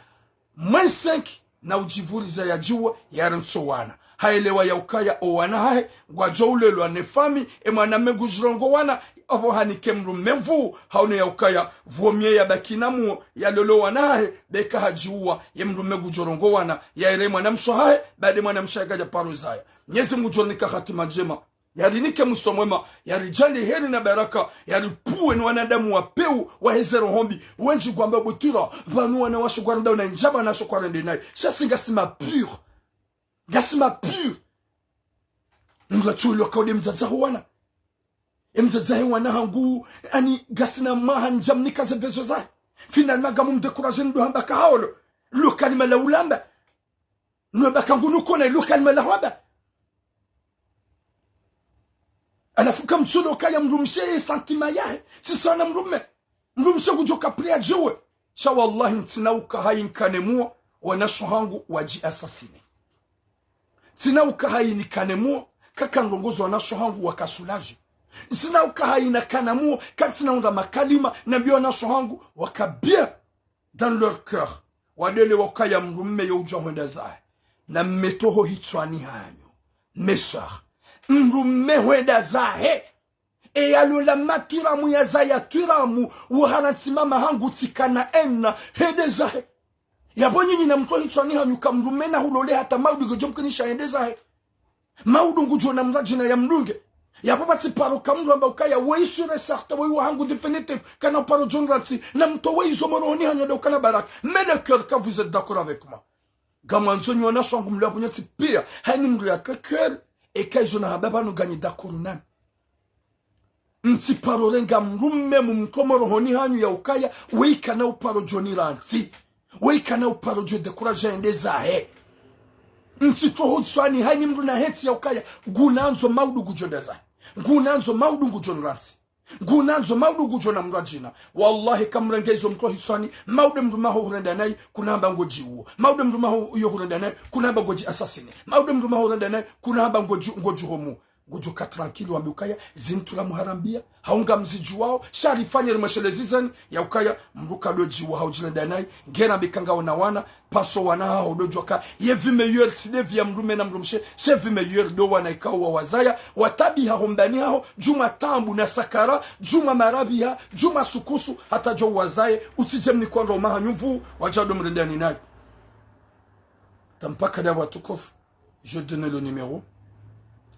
moins cinq, na udjivuriza yadjiuwe, yarantsi owana. Haelewa yaukaya owana hahe ngwadjo ulelwa ne fami, e mwanamme ngudjirongoa wana, apvo hanike mdrumme nvuu, haone yaukaya pvo miye yabaki na muo, yalole owana hahe, be eka hadjiuwa, ye mdrumme ngudjorongoa wana, yaere mwanamshe hahe, baanda mwanamshe hahe kadjaparo zaya. Mnyezi Mungu ngudjorinika hatima ndjema. Yarinike mwiso mwema, yaridjaanliye heri na baraka, yaripvuwe ni wanadamu wa pewu, waheze roho mbi, wendji ngwamba butira, pvanu wanawashe ngwarendao na indjaba nasho kwarende nayi. Sha si ngasi ma pur. Ngasi ma pur. Mdru atsuwilo kaude mdzadze wahe wana. E mdzadze wahe wana hangu, ani ngasina mwaha ndjamnika ze besoin zahe. Finalement ngamumdécourager ndo hamba kahaolo. Lo kalima la ulamba. Nwe baka ngunuko nayi lo kalima la hwamba. Halafu kamtsulo kaya mdrumshe ye sentiment yahe. Tsi sawa na mdrumme. Mdrumshe ngudjo kapvri yadjiuwe. Sha wallahi ntsina uka hayi nkane muo, wanasho hangu wadji assassine. Ntsina uka hayi nikane muo, kaka ndrongozo wanasho hangu waka soulagé. Ntsina uka hayi nakana muo, kantsina unda makalima, nambiye wanasho hangu waka bien dans leur cœur. Wadele wakaya mdrumme yo udja hwenda zahe. Na mmeto ho hitswani hanyu. Mes sœurs. Mdrumme hwenda zahe. E yalola matwiramu yazaya twiramu, wo harantsi mama hangu tsikana ena, hende zahe. Yapvo nyinyi na mtso hitswani hanyu ka mdrumme na hulole hata maudu ngudjo mkinisha hende zahe. Maudu ngudjo na mradjina ya mdunge. Yapvo pvatsi paro ka mdru amba ukaya, weyi sûr et certain, weyi wa hangu définitif, kana paro djo nirantsi, na mtso weyi zo morohoni hanyu nda ukana baraka. Mais le cœur, quand vous êtes d'accord avec moi. Ngamwandzo nyi wanasho hangu mlio apvo nyontsi piya, hayini mdru yaka cœur, eka izo nahamba pvanu nganyi d'accord nami. Mtsiparo renga mdrumme mumtso morohoni hanyu yaukaya, weyi kana uparo djo nirantsi. Weyi kana uparo djo décourager hende zahe. Mtsitso ho hitswani hayini mdru na hetsi yaukaya, ngunandzo maudu ngudjo nda zahe. Ngunandzo maudu ngudjo nirantsi. Ngunandzo maudu ngudjo na mradjina. Wallahi kamrenge izo mtso hitswani, maudu mdrumme waho hurenda nayi, kuna hamba ngodjiuwo. Maudu mdrumme waho yo hurenda nayi, kuna hamba ngodji assassine. Maudu mdrumme waho hurenda nayi, kuna hamba ngodji, ngodji homu. Ngudjo ka tranquille wambe ukaya, zinu twiramu harambiya, hau ngamzidjuwao, sha rifanye rimwesheleze zinu, yaukaya, mdru kadodjiuwa hau djirenda nayi, ngena bika ngawo na wana, paso wana haho dodjuwa ka, ye vie meilleure, tsi nde vie ya mdrumme na mdrumshe, she vie meilleure ndo wana ikao wawazaya, watabiha ho mbani haho, djumwa taabu na sakara, djumwa marabiha, djumwa sukusu, hata djo wazaye, utsidje mnikondro maha nyuvu, wadja ndo mrendani nayi. Tampaka nda watukufu. Je donne le numéro.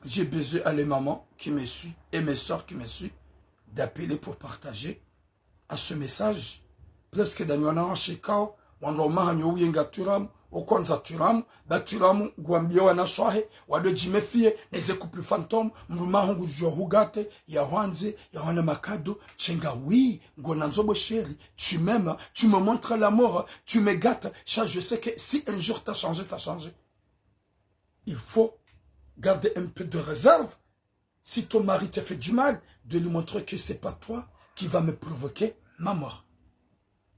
J'ai besoin à les mamans qui me suivent et mes sœurs qui me suivent d'appeler pour partager à ce message. Presque ndani wanawashe ikao, wandru wa maha nyo uyenga twiramu, Okwandza Thuram, ba Thuram ngwambia wanashe wahe, wado djimefie, neze couple fantôme, mdrume waho ngudjo hugate, ya hwandze, ya hwana makado, sha nga oui, ngona ndzo bo chéri, tu m'aimes, tu me montres l'amour, tu me gâtes, sha je sais que si un jour t'as changé, t'as changé. Il faut garder un peu de réserve. Si ton mari te fait du mal, de lui montrer que c'est pas toi qui va me provoquer ma mort.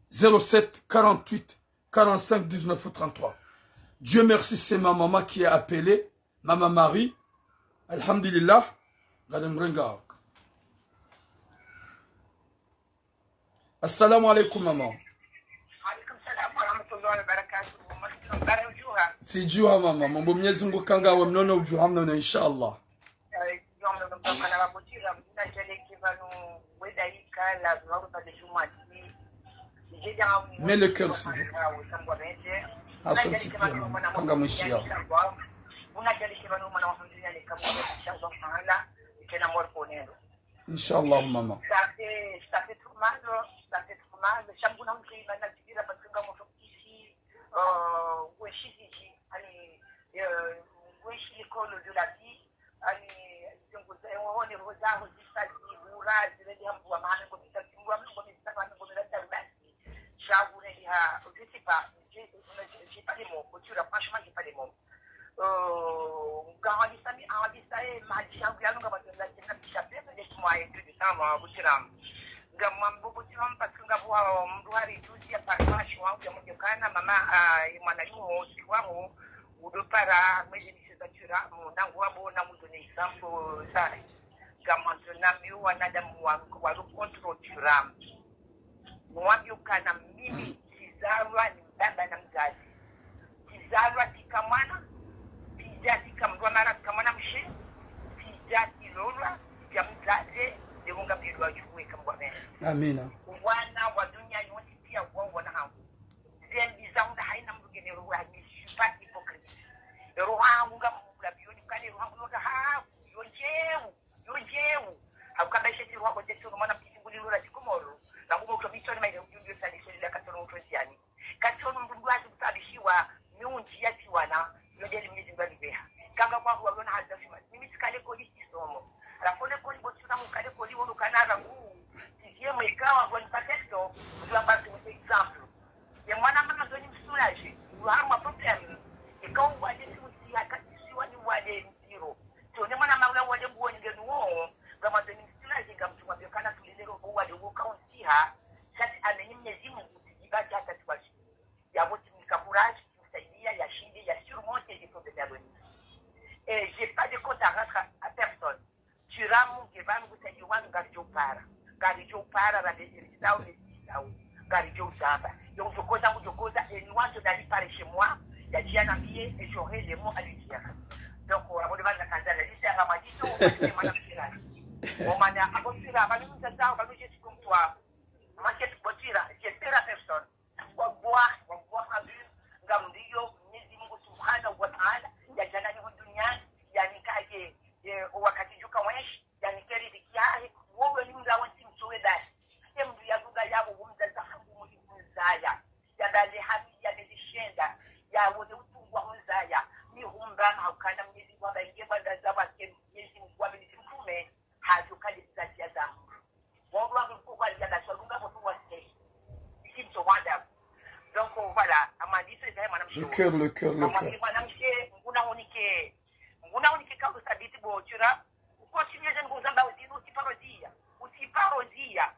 Zéro sept quarante-huit quarante-cinq dix-neuf trente-trois. Dieu merci, c'est ma maman qui a appelé, Maman Marie. Alhamdulillah. Gadem renga. Assalamu alaikum, maman. Alaikum salam wa rahmatullahi wa barakatuh. Tsidjuha, maman. Mambo Mnyezi Mungu kanga wa mnono, udjuha mnono, inshallah. Mais le cœur, s'il vous plaît. Asante pia, maman. Kanga mwishiya. Inshallah, maman. Ça fait, ça fait trop mal, ça fait trop mal. Sha Mngu na mtu imana tibira parce que ngamo fokisi, euh, weshi ziji, ani, euh, weshi l'école de la vie, ani, zingu za, wone roza, rozi sa, zi, bura, zile di hambu wa mame, ngomi sa, zi, mbu wa mame, ngomi sa, mame, ngomi la, sa, basi. Sha, wune di ha, je sais pas, j'ai, j'ai, j'ai pas les mots, Botura, franchement, j'ai pas les mots. Euh, nga hadisa mi, hadisa e, mahadisa yangu yanu nga matenda tena bisha pepe de kuma e tu de sama, Botura. Nga mambo Botura, parce que nga bwa mdru hari juzi ya pariwa shi wangu ya mwenye kana, mama, ah, e mwana yuho, si wangu, udo para, mwezi ni seza Tura, mu nangu wabo, na mu donner exemple, ça. Nga mwandzo na mi wanadamu wangu, walo contre Tura. Mwambio kana mimi, tsizalwa ni mbaba na mdzadze. Tsizalwa tsika mwana, tsidja tsika mdru wa mara tsika mwana mshe, tsidja tsilolwa, tsidja mdzadze, de wonga bilwa juwe kambwa mene. Amina. Wana wa dunia yontsi pia wao wana hangu. Zembi zangu nda haina mdru ngene roho ya, je suis pas hypocrite. Roho hangu nga mkula bioni, kane roho hangu yoka ha, yo njeu. Yo njeu. Haukamba ishe tiru wako Jackson mwana mtiti nguli lula Shikomoro. Na ngumo uto mitoni maile ujumbe yo sali soli la katsono uto ziani. Katsono mdru ngwazi kutabishiwa miunji ya tiwana. Yo deli mnyezi ngwa nibeha. Kanga kwa huwa yona haza fima. Mimi tsikale koli tisomo. Rafone koli Botura mukale koli wono kanara ngu. Tizie mwekawa ngwa ni patesto. Ngwa mbatu exemple. Ye mwana mama zoni msulaje. Ngwa harumwa problème. Eka uwale si usiha katisiwa ni wale ntiro. Tone mwana maula wale nguoni ngenu wo, ngama zeni msila zinga mtu mwambio kana tulile roho wale wo kauntiha, shati amenyi Mnyezi Mungu, tijibaki hata tuwashi. Ya wote mnika courage, msaidia, ya shinde, ya surmonte des problèmes ya loni. Et j'ai pas de compte à rendre à, à personne. Turamu, nge vanu kusaidia wanu ngarijo para. Ngarijo para, rabe, erisao, erisao. Ngarijo zamba. Yo ujokoza, ujokoza, et moi, je n'allais pas chez moi. Ya dia na mie, et j'aurais les mots à lui dire. Donc, euh, avant de vendre la canzana, je sais à ma dit, oh, on va dire, madame Sira. Oh, madame, ah, bon, Sira, bah, nous, ça, ça, bah, nous, je suis comme toi. Moi, je suis comme Sira, j'ai peur à personne. Wallahi, wallahi, azim, ngamliyo, Mnyezi Mungu Subhanahu wa Ta'ala, ya djana ni duniani, ya nikaje, eh, wakati juka wenshi, ya nikeri dikiahe, wowe ni mla wanti mtowe dasi. Ye mdru ya dunga yabo, wo mzaza hangu muli kumzaya. Ya bale hami ya nezi shenda, ya wone utungu wa mzaya. Mi humba maukana Mnyezi Mungu, aba inge bwa ndaza wake, Mnyezi Mungu, wa Mnyezi Mtume, hajo kali mzazi ya zamu. Wao wangu mkuu kwa ya basi, wadunga kwa tu wase. Ici, mtu wanda. Donc, euh, voilà, amandise, c'est mwanamshe. Le cœur, le cœur, le cœur. Mwanamshe, nguna unike, nguna unike kaulu sabiti Botura. Ukoshimye zen nguzamba uzinu, usiparodia. Usiparodia.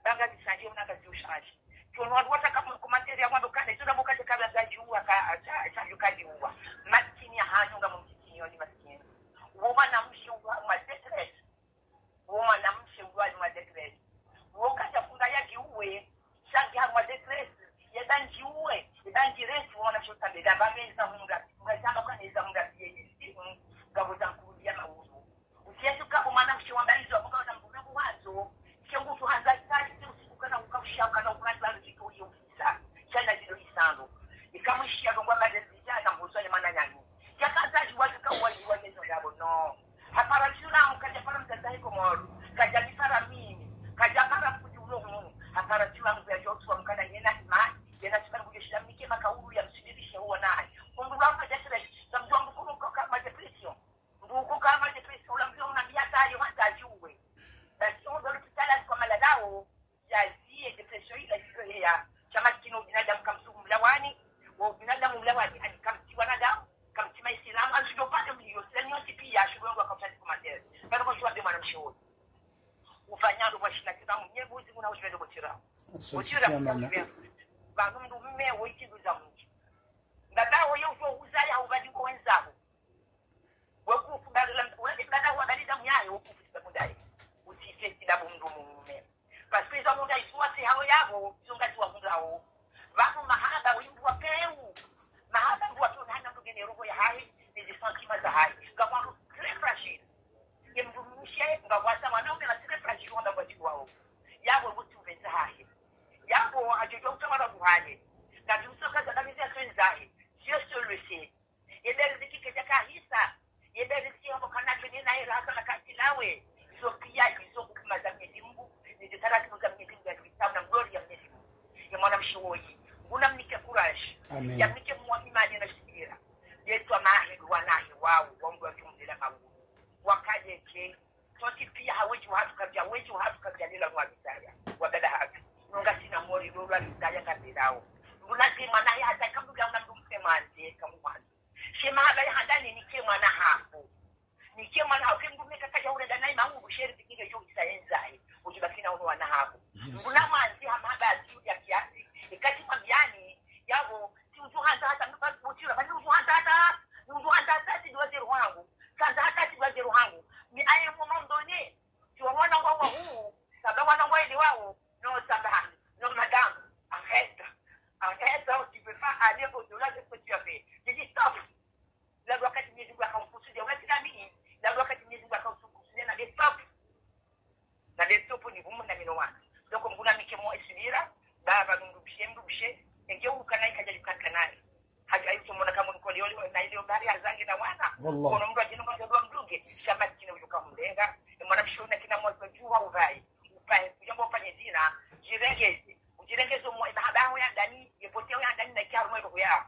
Banga zisanje, unanga ziushaje. Tiono watu wata kama commentaire ya mwando kane, tuna mukate kabla za juwa ka, cha, cha, cha, ka juwa. Maskini ya hanyo nga mumkini yoni maskini. Wo mwanamshe wa, wa détresse. Wo mwanamshe ulo ali mwa détresse. Wo kadja funga ya giuwe, sha ngi harumwa détresse. Ye banji uwe, ye banji resi, wo mwanamshe utambe, damba meza hunga, mwa zamba kwa neza hunga, ye ye simu, ngapvo za nkurudia mauzu. Usiyesu kabo mwanamshe wamba izo, abuka wata mbuka kuwazo. Shengu tu hanza itali, si usiku kana ukausha, kana ukaza, zito iyo kisa. Shana zido isando. Ikamwishiya longwa madezi, ya na mbuzo ye mwana nyanyi. Ya kaza jiwa, yuka uwa, yuwa, yezo yabo, no. Hapara Turamu, kadja para mtata he Komoro, kadja nipara mimi, kadja para mkudi ulo hunu. Hapara Turamu ya jotwa mkana yena imani, yena Turamu kujo shila mike makauru ya msubiri she uwa naye. Nyando bwa shina kiba mnye buzi kuna ujimendo botira. Botira mama. Pvanu mndru mme wo ikindu za mnji. Mbaba wo yo ujo uzaya ubadi ngo wendzaho. Wekufu badala, wekufu badala wa badida mnyaye, wekufu tiba mundaye. Utise tiba mndru mume. Parce que izo munda izo wasi hawo yabo, izo ngazi wa munda wo. Pvanu mahaba, wimbu wa peu. Mahaba mndru wa tona hana mndru ngena roho yahahe, ne zi sentiments zahahe. Nga mwana très fragile. Ye mndru mshe, nga wasa mwana ume na très fragile, wanda kwa tiwa wo. Yabo, wutu wenza hahe. Yabo, ajojo utamara buhane. Na jumso kaza na mizi ya twenzahe. Dieu seul le sait. Yebe riziki kedja kahisa. Yebe riziki yambo kana kenye na hela hata na kati lawe. Izo pia, izo hukuma za Mwenyezi Mungu. Ni zi taratibu za Mwenyezi Mungu ya Kristo na glory ya Mwenyezi Mungu. Ye mwanamshe woyi. Nguna mnike courage. Amen. Ya mnike mwa imani na shibira. Yetwa mahe, wanahe, wao, wangu wa jumzela mawu. Wakaje ke. Sontsi pia haweji hatru kabisa, haweji hatru kabisa lela mwa bizaya. Wabada hatru. Nunga sina mori, lolo wa bizaya kabisa lao. Nguna zi mwana ya hata kamu ya una mndru mpe mwanze, kamu mwanze. She mahaba ya handani nike mwana haho. Nike mwana haho, ke mndru meka kaja ule danai maungu, sheri zikike jo isa enzahe. Ujibaki na uno wana haho. Yes. Nguna mwanze ha mahaba ya kiu ya kiasi. Ikati mwambiani, yabo, si uju handa hata, mba butira, bani uju handa hata, uju handa hata, si dua zero hangu. Sanda hata, si dua zero hangu. Mi aye moment donné, si wa mwana ngwa wa huu, samba wana ngwa ile wao, no, samba hangu. No, madame, arrête. Arrête, tu peux pas aller au-delà de ce que tu as fait. J'ai dit, stop. Ila wakati Mwenyezi Mungu akamkusudia, wakati nami, ila wakati Mwenyezi Mungu akamkusudia, na stop. Na stop ni bumu na mino wana. Donc, nguna mike mo esibira, baba nundu bishe, ndu bishe, enge ukana ikaja yukakanaye. Haja yuto mwana kamu nukoli oli, na ile obari azangi na wana. Wallah. Kono mndru ajinu kwa jodwa mdunge, shama kine ujuka mlenga, e mwana bisho na kina mwa kwa juha uvai. Upahe, kujamba upanye zina, jirengeze. Ujirengeze umwe, mahaba ya ndani, ye pote ya ndani na kiaru mwe roho yao.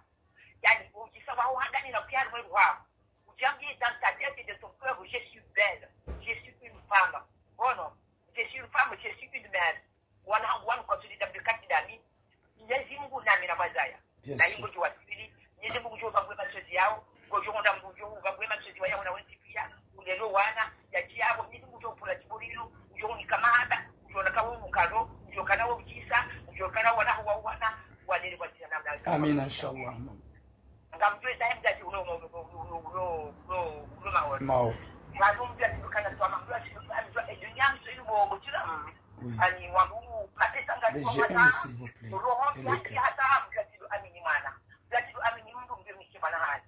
Yani, ujisa wa handani na ukia harumwa roho. Ujambie dans ta tête et de ton cœur, je suis belle, je suis une femme. Bon, non, je suis une femme, je suis une mère. Wana hangu wanu kwa suli dabli kati dami. Mwenyezi Mungu nami na mazaya. Bien sûr. Na ingo jiwa suli, Mwenyezi Mungu jo vangwe masozi yao, ngo jo honda Mungu jo vangwe masozi wa yao na wenzi pia, ulelo wana, ya jiabo, Mwenyezi Mungu jo pula jiburilu, ujo unika mahaba, ujo naka wo mukalo, ujo kana wo ujisa, ujo kana wana huwa wana, walele kwa jina namna. Amina, inshallah. Ngamdjuwe zahe mdzadze ulo, ulo, ulo maoni. Mao. Pvanu mdzadze ukana twama, mdzadze ukana twama, e dunia mso inu bo, bo tira. Oui. Ani wangu, mapesa nga. Les G M, s'il vous plaît. Roho, et les cœurs. Hata mdzadze amini mwana. Mdzadze amini mndru, mdzadze mwana hali.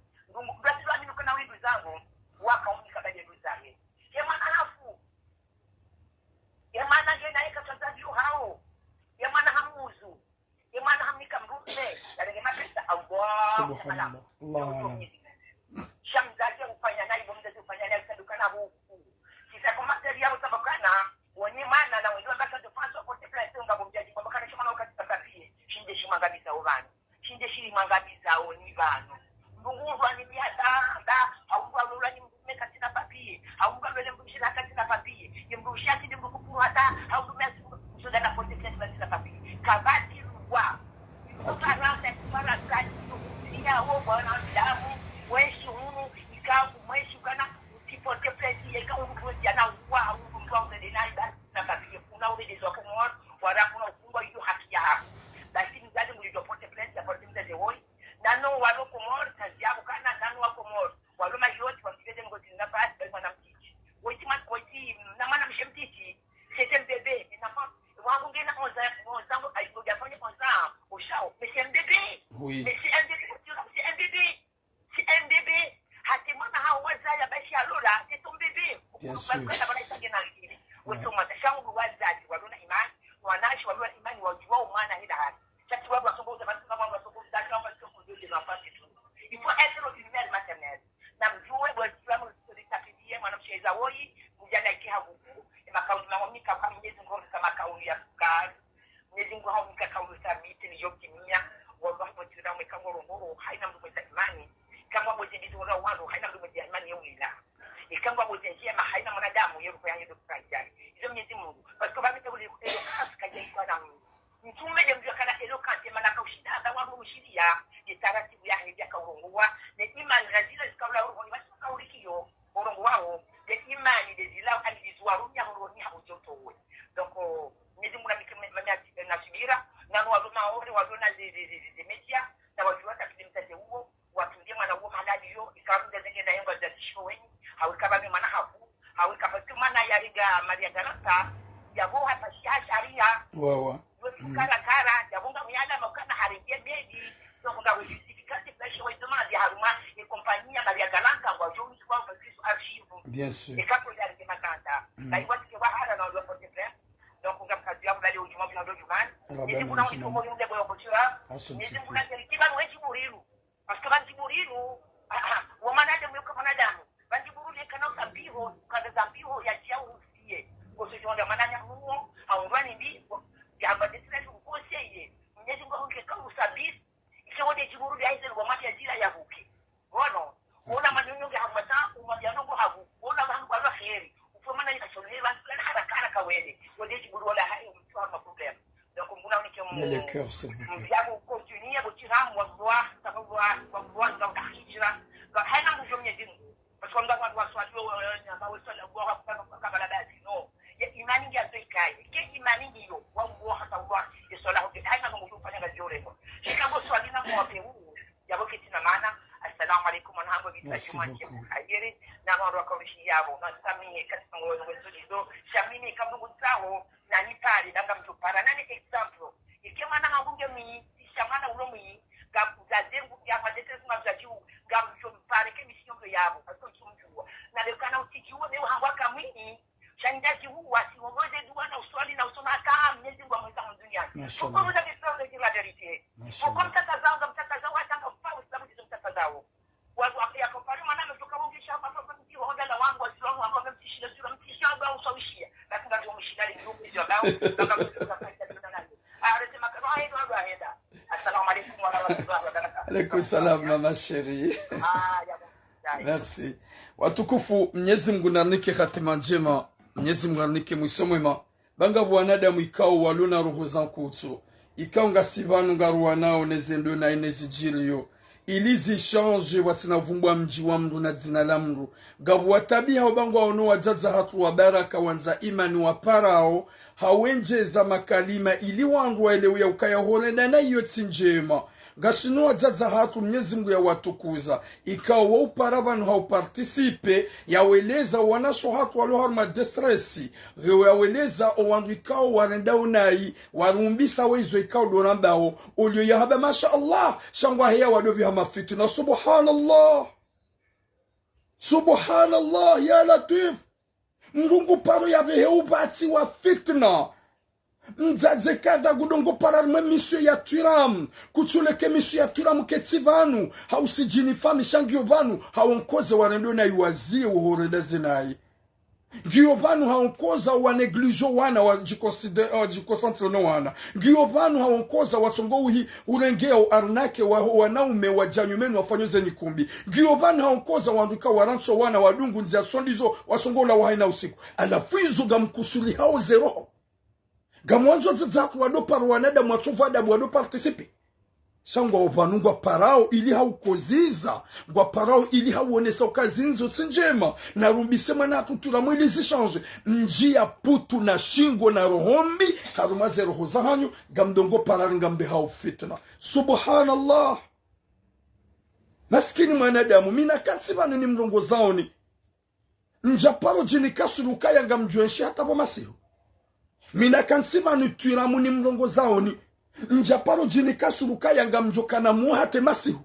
Mdzadze amini ukana windu zangu, waka unika bade ndu zahe. Ye mwana hafu. Ye mwana ngena eka twazaji uhao. Ye mwana hamuzu. Ye mwana hamnika mndru mme, yalenge mapesa, Allah. Subhanallah. Allahu Akbar. Sha mdzadze ufanya nayi, bo mdzadze ufanya nayi, saduka na huku. Sisa kwa materi yabo sabakana, wonyi mwana na wendji wamba sa de façon porte plainte, ngabo mdjadji, kwamba kana shimwana wakati sa papier, shinde shimwangamiza ovanu. Shinde shimwangamiza oni vanu. Ndungu undru ani biata, amba, haundru alula ni meka sina papier, haundru alwele mbushira ka sina papier, ye mbushati ni mbuku puru hata, haundru mea siku, msoda na porte plainte ba sina papier. Kabati luwa. Ino karata, karata, ino kusiya, wo, bwana, damu, mweshi hunu, ika, mweshi kana, uti porte plainte, ye ka undru mweshi ana uwa, haundru mwa undru na iba, na papier, kuna ule dezo Komori, wala kuna ufungwa iyo haki ya hako. Basi mdzadze nguli jo porte plainte, ya porte mdzadze woyi, nano walo Komori, kazi yabo kana, nano wa Komori. Walo Mayotte, wafikete ngozi na basi, bali mwana mtiti. Woyi mwa-, woyi, na mwana mshe mtiti, c'était un bébé. Un enfant, wangu ngena onze ans, onze ans, ayi, ngoja fanye onze ans, au chao. Mais c'est un bébé. Oui. Mais c'est un bébé, c'est un bébé. C'est un bébé. Hata mwana hao wazaya basi alola, c'est ton bébé. Bien sûr. Ukulu kwa bana isa ngena akili. Ouais. Wewe mwana, shangu wazazi, walona imani, wanashi walona imani, wajua mwana hila hali. Sha tsi wandru wasongo uza matuka, wandru wasongo uza, wandru wasongo uza, wandru wasongo uza. Il faut être une mère maternelle. Na mdjuwe, bwe Islamu, risakidie, mwana mshe eza woyi, mdjana iki ha huku, e makauli mawo mika kwa Mwenyezi Mungu, ka makauli ya sukari. Mwenyezi Mungu haunika kauli thabiti, ni yo kimia. Wallahi, mwe tira mwe kango rongo, haina mndru mwe za imani. Kama mwe zimbizi wala wandru, haina mndru mwe za imani ya ulila. Ikangwa mwe zenjia, ma haina mwanadamu, ye ruko ya nyedo kukajali. Izo Mwenyezi Mungu. Parce que ba mita uli, eyo kasi kajali kwa na Mtume nde mndru yakana éloquent, mana kaushinda amba wandru mshiliya, ye taratibu yahe yaka urongowa, ne imani na zila zikaula urongowa, ni basi kauli kiyo, urongowa wo, ne imani nde zila, ani zizuwa rumia urongowa ni ha ujoto we. Donc, euh, Mwenyezi Mungu namnike ma-, ma-, ma-, na subira, na walo Maore, walo na ze, ze, ze, ze, ze média, na wajua hata kile mtete uwo, watunde mwana uwo mahala aliyo, ikawa mdru zenge na yengo za tisho wenyi, hawe kaba mi mwana hafu, hawe kaba tu mwana yaringa Maria Galanta, yabo hata shia sharia. Wawa. Yo fukara kara, yabo nga muyala maukana harenge meli, donc nga we justificatif la ishe wa idoma ya haruma, e compagnie ya Maria Galanta, wa yo mtu wa mtu archive. Bien sûr. E kako yaringe makanda. Mm. Na iwa tike wa hara na wa porte plainte. Donc, nga mkazi ya mlali ujuma bila ndo jumani. Nezi kuna mtu mori mde boyo kuchira. Nezi kuna kiri kiba nwe Djibrilu. Parce que ba Djibrilu, ah, ah, wa mwanadamu yuka mwanadamu. Ba Djibrilu yeka na usabiho, kada zabiho ya tia usiye. Koso jonda mwanadamu huo, haundwa ni mbi, ya mba desire tu conseiller. Mwenyezi Mungu hunge ka usabihi, ike wode Djibrilu ya ize lwa mati ya zira ya huke. Wono, wona manyonyo nge hamata, umwambia nongo habu, wona bandu kwa lwa kheri. Ufwe mana ina shonera, lana haraka haraka wele. Wode Djibrilu wala hayi, mtu hama problème. Donc, mbuna unike mu-, mu-, ya ku continuer, bo tiramu, wa mwa, sa mwa, wa mwa, sa mwa hijra. Donc, haina mbujo Mwenyezi Mungu. Parce que on va voir soit yo, euh, na ba we soit la, wa, wa, wa, kabala basi, non. Ya imani ngi ato ikaye. Ke imani ngi yo, wa, wa, hata wa, ye soit la, haina mbujo fanya nga jore, non. Shika bo soit lina mwa pe u. Yabo keti na mana. Assalamu alaikum, mwana hangu, bita Juma, kheri. Na mwa rwa kaurishi yabo. Na sami, kasi ngo, ngo, solido. Shamimi, kambu, tsaho. Nani pare, nanga mdjo para. Nani exemple. Ike mwana hangu nge mwi, isha mwana ulo mwi, nga mzaze ngu, ya mzaze ngu mzazi u, nga mdjo mpare ke misiyo nge yabo, ato mdjo mdjuwa. Na leo kana utidjuwa, leo hangu aka mwi, sha ndja djuwa, si wongoze dua na uswali na usoma hata Mwenyezi Mungu amweka mu duniani. Mashallah. Pourquoi vous avez peur de dire la vérité? Mashallah. Pourquoi mtatazao, nga mtatazao, hata nga mfa Uislamu ndizo mtatazao? Alaikum salam, mama chérie. Merci. Watukufu, Mwenyezi Mungu narinike hatima ndjema. Mwenyezi Mungu narinike mwiso mwema. Ba ngapvo wanadamu ikao walo na roho za nkutso. Ikao ngasi pvanu ngaruwanao ne zendo na ine zidjiriyo. Ili zishange watsina vumbwa mdji wa mndru na dzina la mndru. Ngapvo watabiha oba ngwaono wadzadze hatru wa baraka wandza imani waparao, hawendjeza makalima ili wandru waelewe ya ukaya horenda na iyo tsi ndjema. Ngasino wadzadze hatru Mwenyezi Mungu ya watukuza. Ikao wo upara pvanu hau participer, yaweleza wanasho hatru walo haruma détresse. Ngewo yaweleza owandru ikao warendao nayi, warumbisa weizo ikao ndo rambao, olio yahaba, masha Allah, sha ngwaheya wadopvi ha mafitna. Subhanallah. Subhanallah, ya Latwif. Mndru ngu paro yapvehe upvatsi wa fitna. Mdzadze kadha ngudo ngo para harumwa émission ya Twiramu. Kutsuleke émission ya Twiramu ketsi pvanu. Hausidjini fami sha ngiyo pvanu. Hawonkoza warendo nayi waziye uhorenda ze nayi. Ngiyo pvanu hawonkoza wa néglige wana wa djiconsidère, wa djiconcentre no wana. Ngiyo pvanu hawonkoza watsongo uhi urengea u arnaque wa, wanaume wa djanyumeni wafanyo ze nyikumbi. Ngiyo pvanu hawonkoza wandru ikao warantso wana wadungu ndzia sondizo watsongo ula wahayina usiku. Halafu izo ngamkusuli hao ze roho. Ngamwandzo dzadze hatru wado paro wanadamu watsovu adabu wado participer. Sha ngwao pvanu ngwaparao ili haukoziza, ngwaparao ili hauonesa ukazi ndzo tsi ndjema, narumbise mwana hatru Twiramu ili zishange, mdji ya putu na shingo na roho mbi, harumwa ze roho zahanyu, ngamdo ngo para ri ngambe hao fitna. Subhanallah. Maskini mwanadamu, mi nakantsi pvanu nimrongozaoni. Ndja paro djini kasulu kaya ngamdjo enshi hata pvo masihu. Mi nakantsi pvanu Twiramu nimrongozaoni. Ndja paro djini kasulu kaya ngamdjo kana muhate masihu.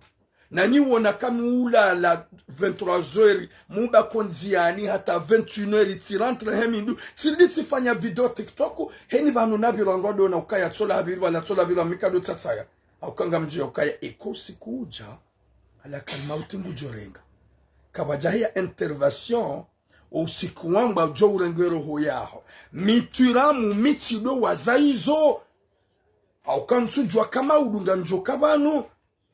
Na nyi wona kami ulala vingt-trois heures, muba kondziani hata vingt et une heures, tsi rentre he mindru, tsidi tsifanya video TikTok, heni pvanu na pvilo andwa dona ukaya tsola ha pvili pvala tsola pvilo mi kado tsatsaya. Hauka ngamdjuwa ukaya eka usiku udja, malakal mauti ngudjo renga. Kapvadja heya intervention, o usiku wamba udjo urenge roho yaho. Mi Twiramu mi tsido waza izo. Hauka ntsudjuwa kama udunga ndjoka pvanu.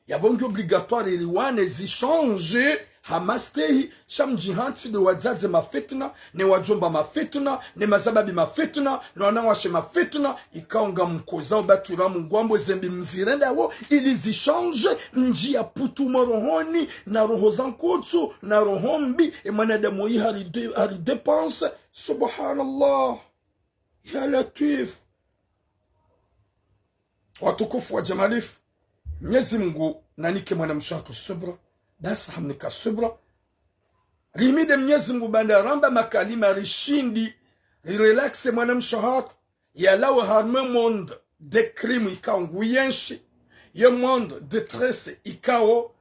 Yapvo ngi obligatoire ili wane zishange ha mastehi, sha mdji hantsi ndo wadzadze mafitna, ne wadjomba mafitna, ne mazababi mafitna, ne wanawashe mafitna, ikao ngamkozao ba Twiramu ngwambo ze mbi mzirendawo, ili zishange, mdji ya putu mwa rohoni, na roho za nkutsu, na roho mbi, e mwanadamu oyi hari dé-, hari dépenser. Subhanallah. Ya Latwif. Watukufu wa Jamalif, Mnyezi Mngu nanike mwanamshe hatru subra, basi hamnika subra. Rihimide Mnyezi Mngu baanda ramba makalima rishindi, rirelaxe mwanamshe hatru, yalawe harumwa e monde de crime ikao nguyenshi, ye monde de stress ikao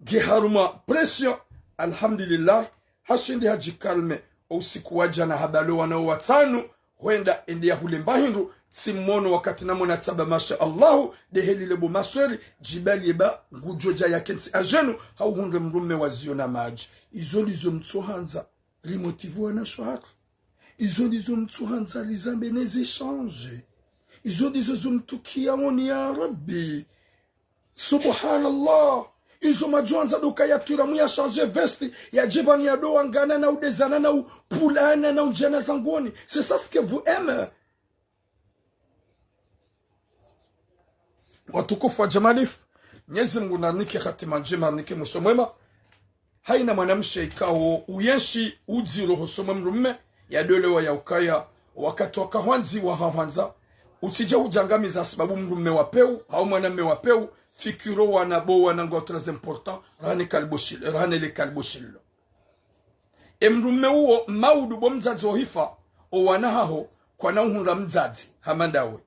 nge harumwa pression. Alhamdulillah, hashindi hajikalme, o usiku wa jana habalo wana watsanu, hwenda ende yahule mba hindru, tsimwono wakati namwona tsamba, masha Allahu, de heli lebo masweri, djibali eba ngudjo dja yakentsi adjenu, hau hundre mdrume wa ziyo na madji. Izo ndizo mtsuhandza rimotive wanashe hatru. Izo ndizo mtsuhandza rizambe nezi échange. Izo ndizo zo mtsukia woni, ya Rabbi. Subhanallah. Izo mwadjohandza do kaya twira mu ya changer veste, yadje pvanu yado wangana na udezana na upvulana na undjiana zangoni. C'est ça ce que vous aimez. Watukufu wa Jamalif, Mnyezi Mngu narinike hatima ndjema, arinike mwiso mwema. Haina mwanamshe ikao uyenshi udziro hosoni mwa mdrume, yadoelewa ya ukaya wakati wakahwandzi wahahwandza, utsidje hudjangamiza sababu mdrume wa peu, hau mwanamme wa peu, fikiro wana bo wana ngo très important, rahana kaliboshil-, rahana le kaliboshilo. E mdrume uwo maudu bo mdzadze ohifa, o wana haho kwana uhundra mdzadze hama ndawe.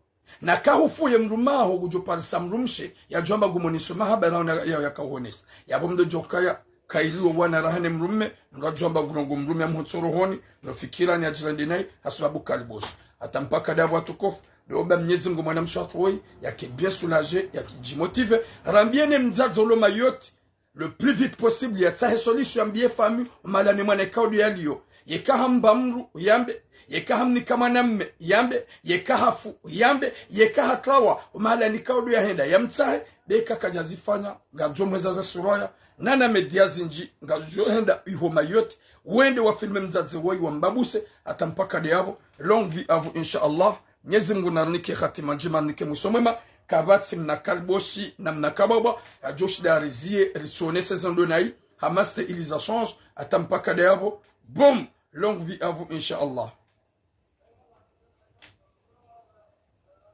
Na kahufuye mdrume aho ngudjo parisa mdrumshe, yadjo amba ngumoniso mahaba rauna ya, yakauhonesa. Yapvo mdodjo kaya, kailiwo wana rahana mdrume, mdru adjo amba ngurongo mdrume amhotso rohoni, no fikira ni adjirande nayi, hasababu kaliboshi. Hata mpaka ndapvo watukufu, ndo omba Mnyezi Mngu mwanamshe hatru woyi, yake bien soulagé, yake djimotivé, rambiye ne mdzadze ulo Mayotte, le plus vite possible, yatsahe solution, yambiye famille, mahala ne mwana ikao ndo yaliyo. Yeka hamba mdru, yambe. Yeka hamnika mwanamme, yambe. Yeka hafu, yambe. Yeka hatrawa, mahala nikao ndo yahenda, yamtsahe. Beka kadjazifanya, ngadjo mweza za Suraya, nana média zindji, ngadjo henda iho Mayotte, wende wafilme mdzadze woyi wambabuse, hata mpaka ndapvo, longue vie à vous, insha Allah. Mnyezi Mngu narinike hatima ndjema, arinike mwiso mwema. Kapvatsi mna kaliboshi na mna kababa, yadjo shinda yariziye, ritsonese zandro nayi, hama c'était ili za change, hata mpaka ndapvo. Boum, longue vie à vous, insha Allah.